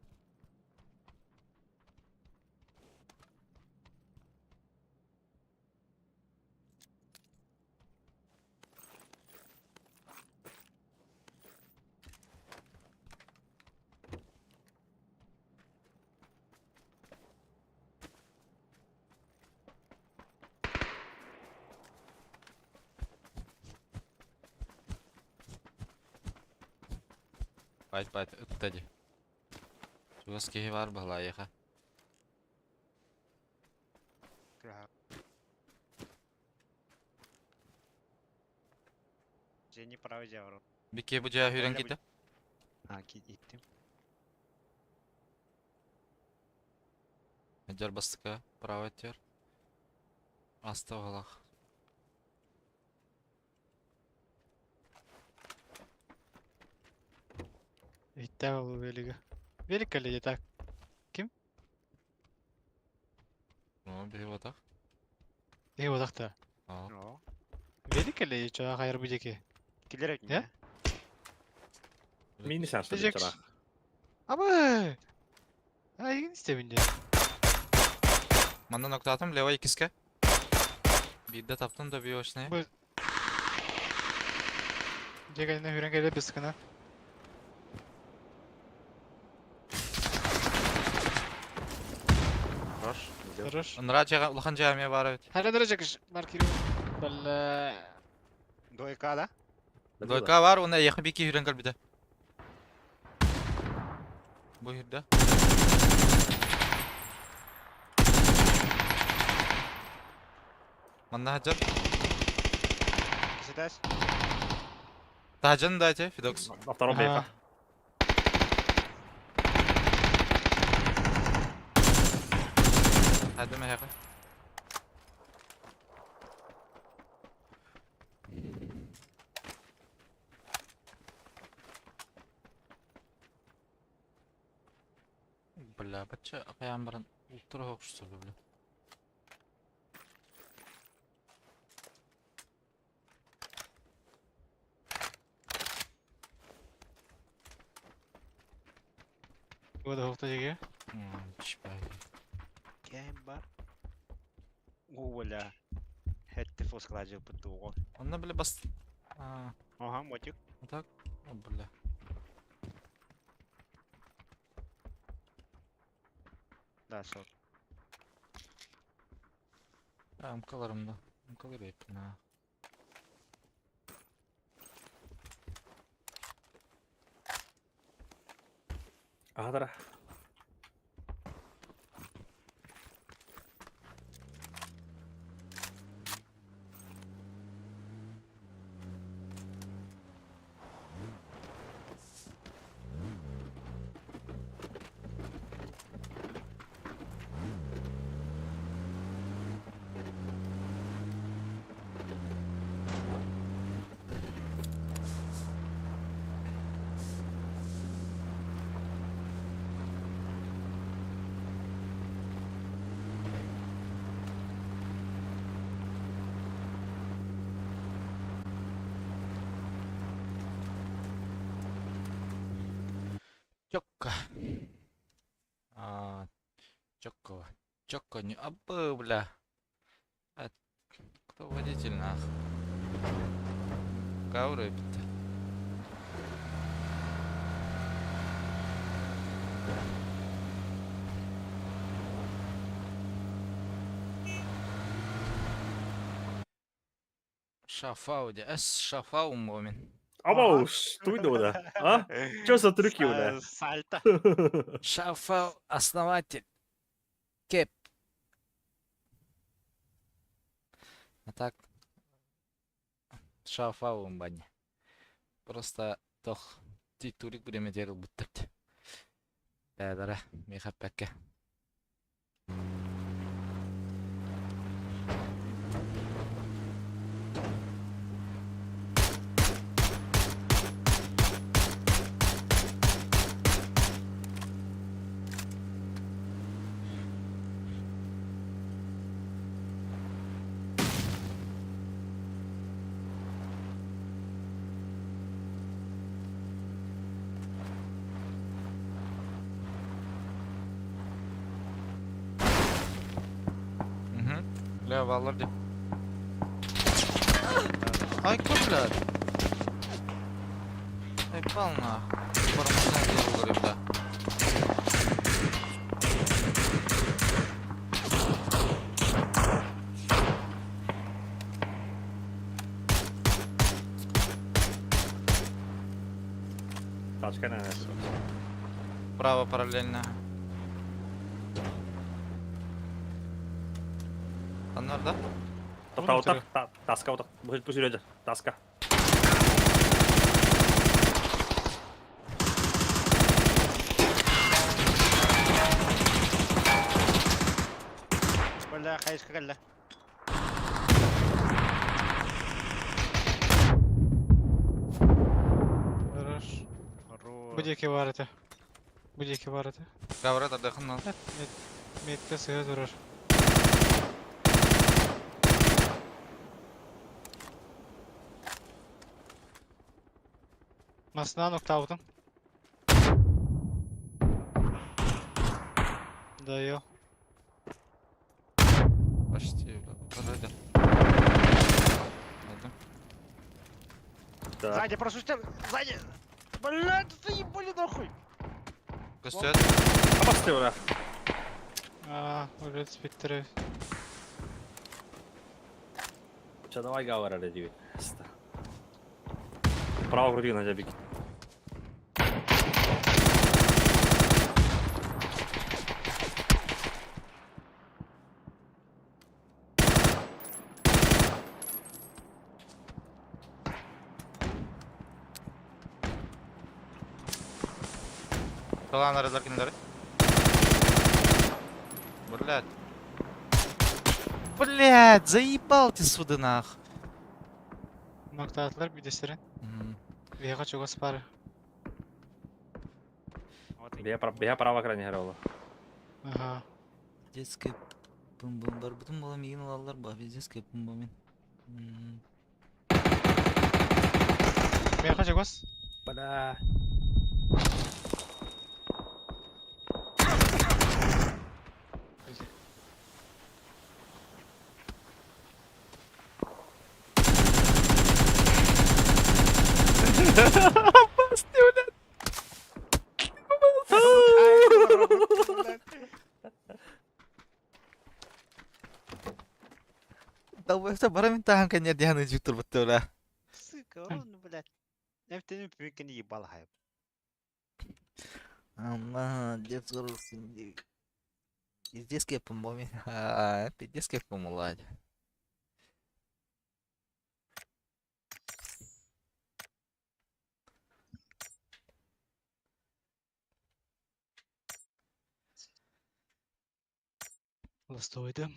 Байт байт ытта дии. Чугас киһи баар баһылайыаха. Жени правый жавр. Бикке бу жаа хүрен киттэ. А, иттим. Жар бастыка, правый тер. Аста оғалақ. Иттэ ол велига. Велик кэллэ так. Ким? Ну, биһи батах. Эһи бодахта. Аа. О. Велик кэллэ чаа хайар бу диэки. Киллер Э? не? Мини саста Дижекс. чара. Абы! Айгын истэбин дьэ. Манна ноктаатым лева иккиске. Биирдэ таптым да биошнай. Бу Дьэ кэннэ хүрэн кэлэ быскына. Хорош. Идёт. Хорош. Ынра жаға улахан жаға ме бар эбит. Хайра дөрөжөкш маркиру. Балла. Дойка, да? Дойка бар, уна якын бики хүрен кэлбитэ. Бу хүрдэ. Манна хаджар. Кисетас? Тажан дайте, Фидокс. На втором бека. Hadi мехе. Бля, бача апаян баран ультра хокшусу бля. Бу да хокта жеге. Чпай. Кем бар? О, бля. Хетте фоскладжы бутуго. Онна бля бас. А, Ага, мотик. вот так. О, бля. Да, сол. Амкаларым да. Амкалар епна. Ага, Чокка. А, чокко. Чокко не абы, бля. А, кто водитель нах? Кауры бит. Шафауди. Эс шафау момин. Абау, что это, а? Чё за трюки, бля? Сальто. Шафау основатель. Кеп. А так. Шафау бани. Просто тох титурик время делал будто. Бәдәрә, мехапәккә. Угу. Бля, валар деп. Ай, бля. Ай, пална. Бармазан делал, бля. Тачка, наверное. Право параллельно. Аннар да? Тоқтаута, таска отақ. Бұл жүреді, таска. Бля, хайышка кэллэ. Хорош. Хорош. Бу диэки баар этэ. Бу диэки баар этэ. Гавра тардыхын Меткэ сыһа турар. Масынан октаабытым. Дайыл. Почти, бля. Подойди. Найдем. Да. Сзади, прошу тебя, сзади! Блядь, заебали нахуй! Көстөт. Абасты бля. Аа, өлөт спектры. Че, давай гавара дебит. Право груди на тебя. Талан аралар кинилери. Блядь. Блядь, заебал ты сюда нах. Ноктаатылар бидэстэрин. Биһиэхэ чугас баар. Вот и Бея право крайне герала. Аха. Детская бум-бум бар. Бутун бола мигин алалар ба. Детская бум-бум. Биһиэхэ чугас. Бля. Давай, барамин тахан каня диханы жуктур буттула. Сука, он, блядь. Эфтенин пүккени ебал хайп. Ама, детская Детская бум-бум. А, детская бум-ладь. Ластойды.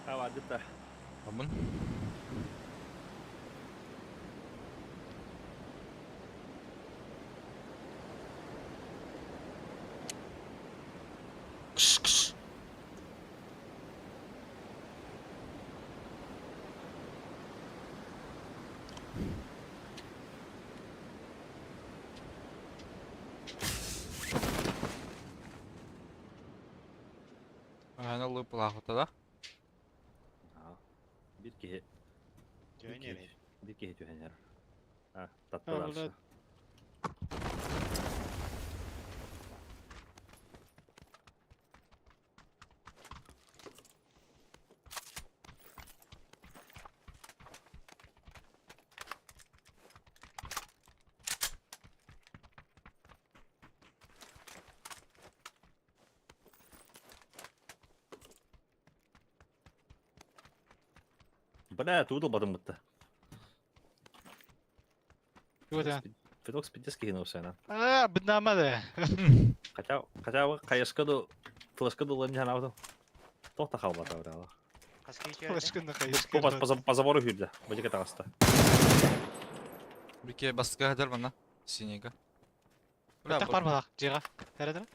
Ава, где-то. Абын. Кш, кш. Ана лыпла да? Bir киһи. Түйенер. Bir киһи түһэнер. А, А, таттылар. блядь. Бля, тугу ылбатым бытта. Тугу Федокс пиздец киһини усайна. Аа, быднаама да. Хотя, хотя бы хайыска ду, флешка ду лын жанабытым. Тоқта қалбата бля. Флешканы Бу хайыска. по забору хүрдэ. Бу таҕыста. Бике бастыга хадar бана. Синега. Бля, Баттах бар балак, жига. Тәрәдер?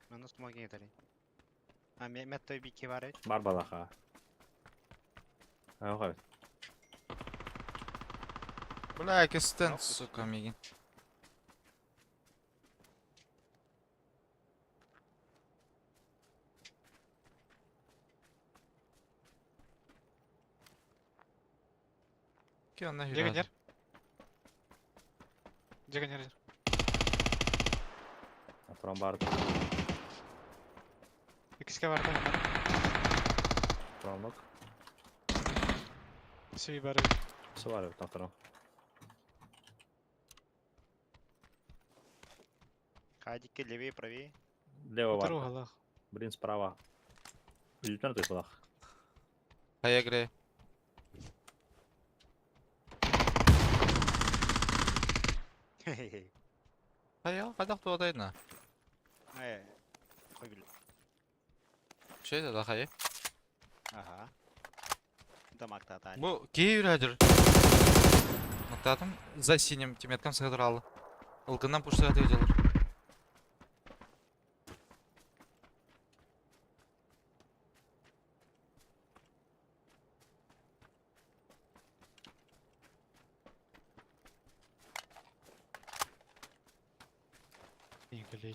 Маны смоги етали. А меттой бики бар эт. Бар балаха. Ага. Бля, кестен, сука, мигин. Ки онна Жига хүрэ. нер. Жига нер. Туран барды. Икске бар да. Туран бак. Сүй бар. Su var evet туран. Хадики левее, правее. Лево бар. Отыру халах. Блин, справа. Үлтен той балах. Хая гре. Хая, кайдак туадайна. Э, қой бил. Şey de da хая. Ага. Дамакта тани. Бу кей хүрэ Нактатым за синим тиметкам сыгыдыр Ылгыннан пуштыга делер. Иңгеле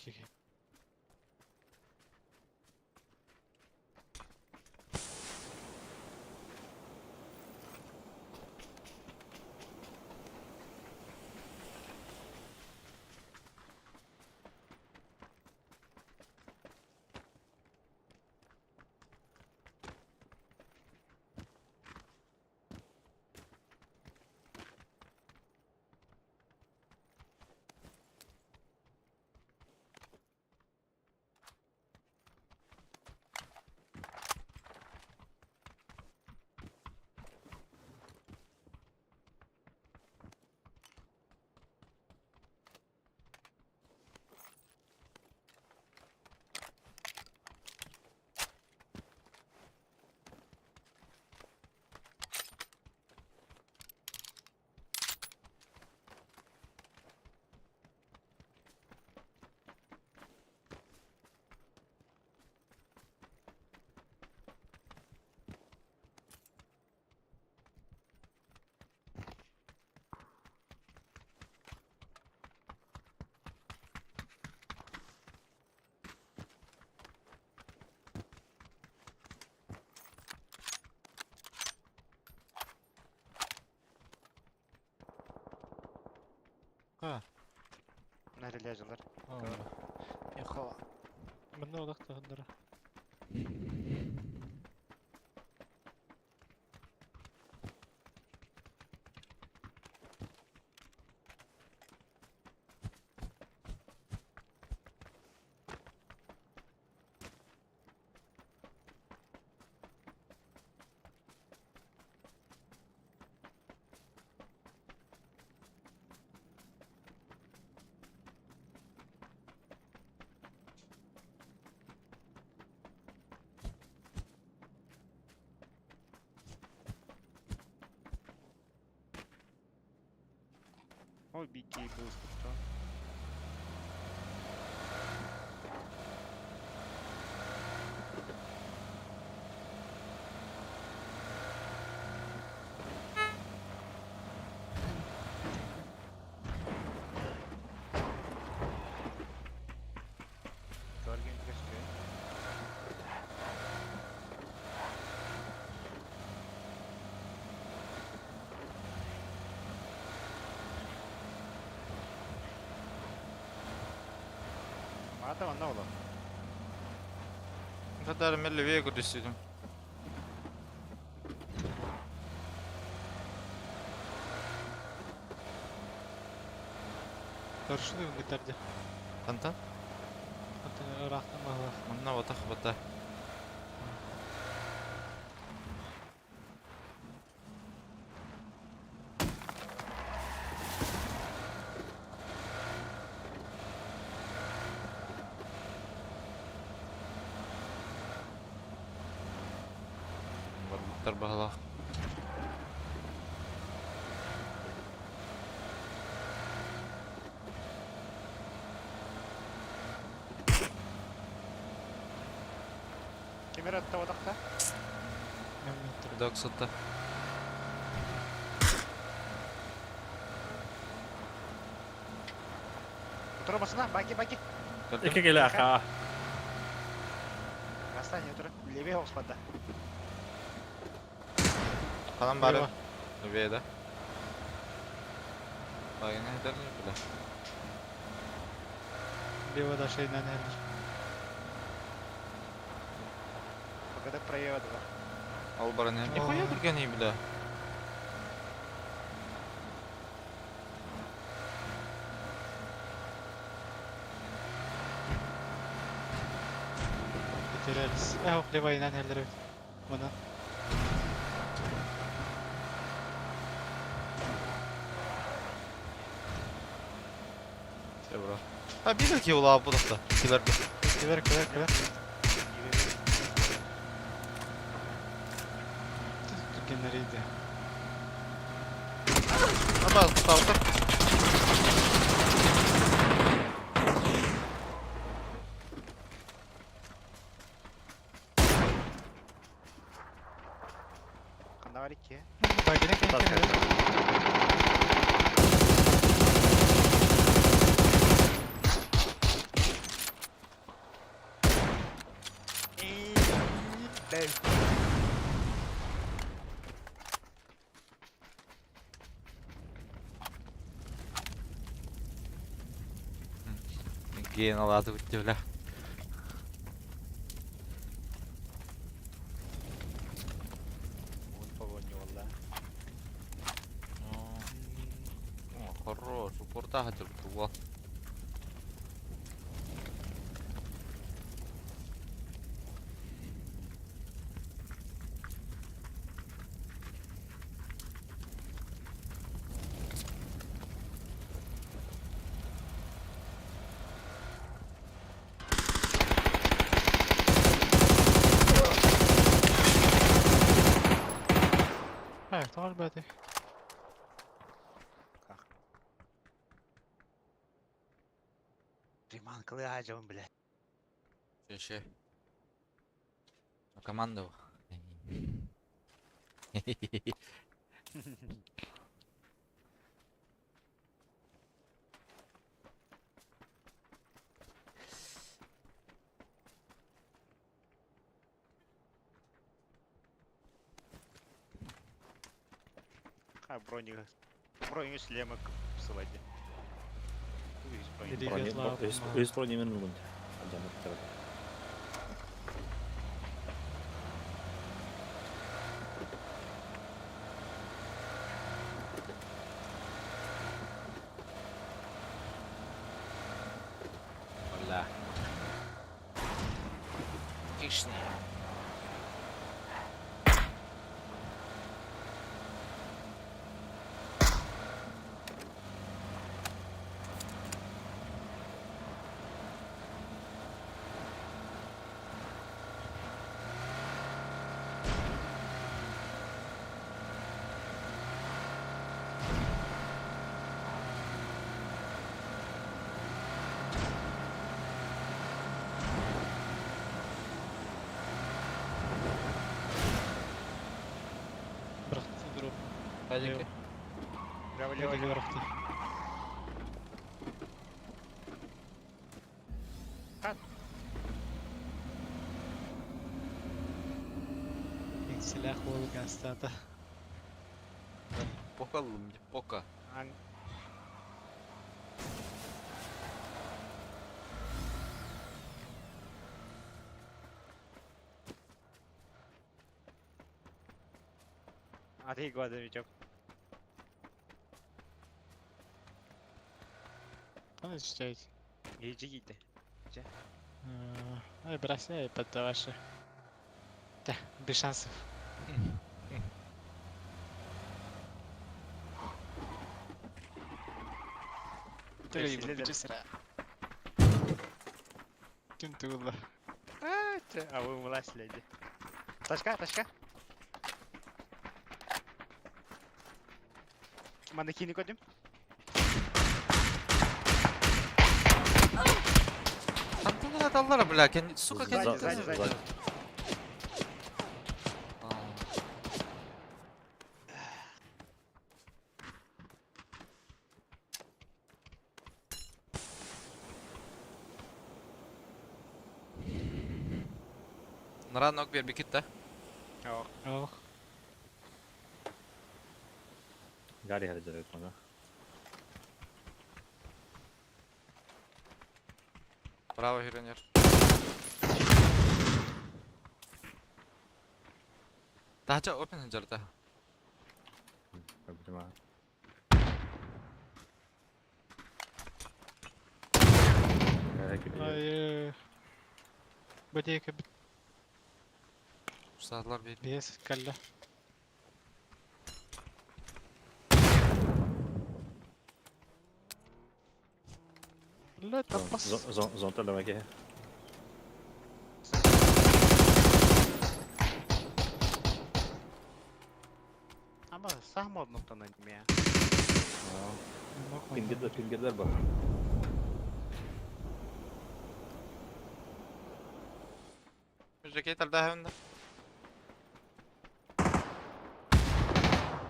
Нарележалар. Ехала. Мында олақ тағындара. Ой, бики был что. Көрген кешке. Ата онна оло. Kadar melleviye көрдөсүдүм. Көршіні үнгітерде. Канта? Антон ырақтан бағалақ. Манна батах бата. Буттар баһылаах. Ким эрэ оттоботохто? Док сытта. Утура басына, баки, баки. Эки келе аха. Гастан утура. Левее оспада. Ханан бары. Левее да. Багына хедерни бile. Лево да шейнен элдер. Пока проева два. Ал баран. Нихуя түргәни бile. Потерялись. Эх, лево инен элдер. Мына. Все, бро. А бигер ки ула будукта. Килер би. Килер, килер, килер. Түргеннер иди. Аба, тавтар. Ханда бар икки. Багина килер. Ген алаты битти бile. Вот погоню валла. О, хорош. Упорта хотел бы. Ай, тоғар бәді. Приманкалы ажым, бля. Ще. На команду. А, броник. Броню шлемок псывать. Привет, лапа. Өз брони мен мүмкін. Оля. Кишни. Бырахты дроп. Хадики. Лево, лево, Лево лево. бырахты. Хан. Силах болған стата. Пока лым, пока. Ан... А ты года, Витек. Қандай считаете? Иди, иди. Ай, бросай, поддаваши. Да, без шансов. Ким тугулла? А, вы млась, леди. Ташка, ташка. Манекини көдүм. Антон аталлара, бля, кен... Сука, За- кен... Сзади, сзади, сзади. Нара ног бер бикит да. Ох. Гарри харджарет мана. Браво, хиронер. Тахача опен ханжарда. Проблема. Ай, Бодейка Садлар бер. бес калля. Бля, тапас. Зонта лемеке. Ama sah modnuktan ya. Пингердер, пингердер бар. Жекей тарда хәмдә.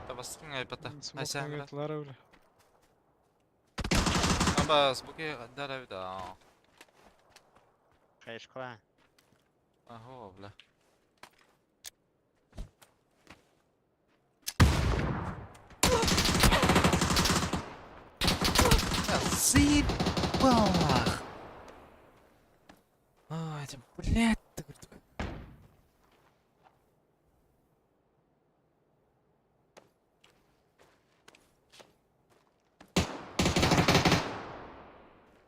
Табастың айпата. Айсән. Смок бля. Абас, буке дара бит. Хайшкла. Ахо, бля. Заебал! А, это, блядь, ты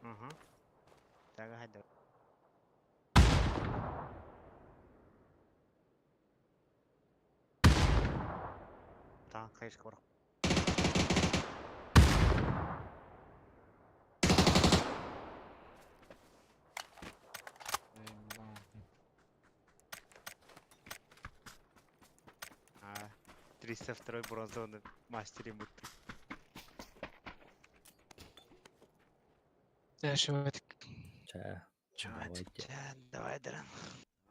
Угу. Так, hadi. Tamam, хайшка бар. А, 302 бронзовый мастер ему. Да, чувак. Ча. Чувак, Давайте. давай, Дран.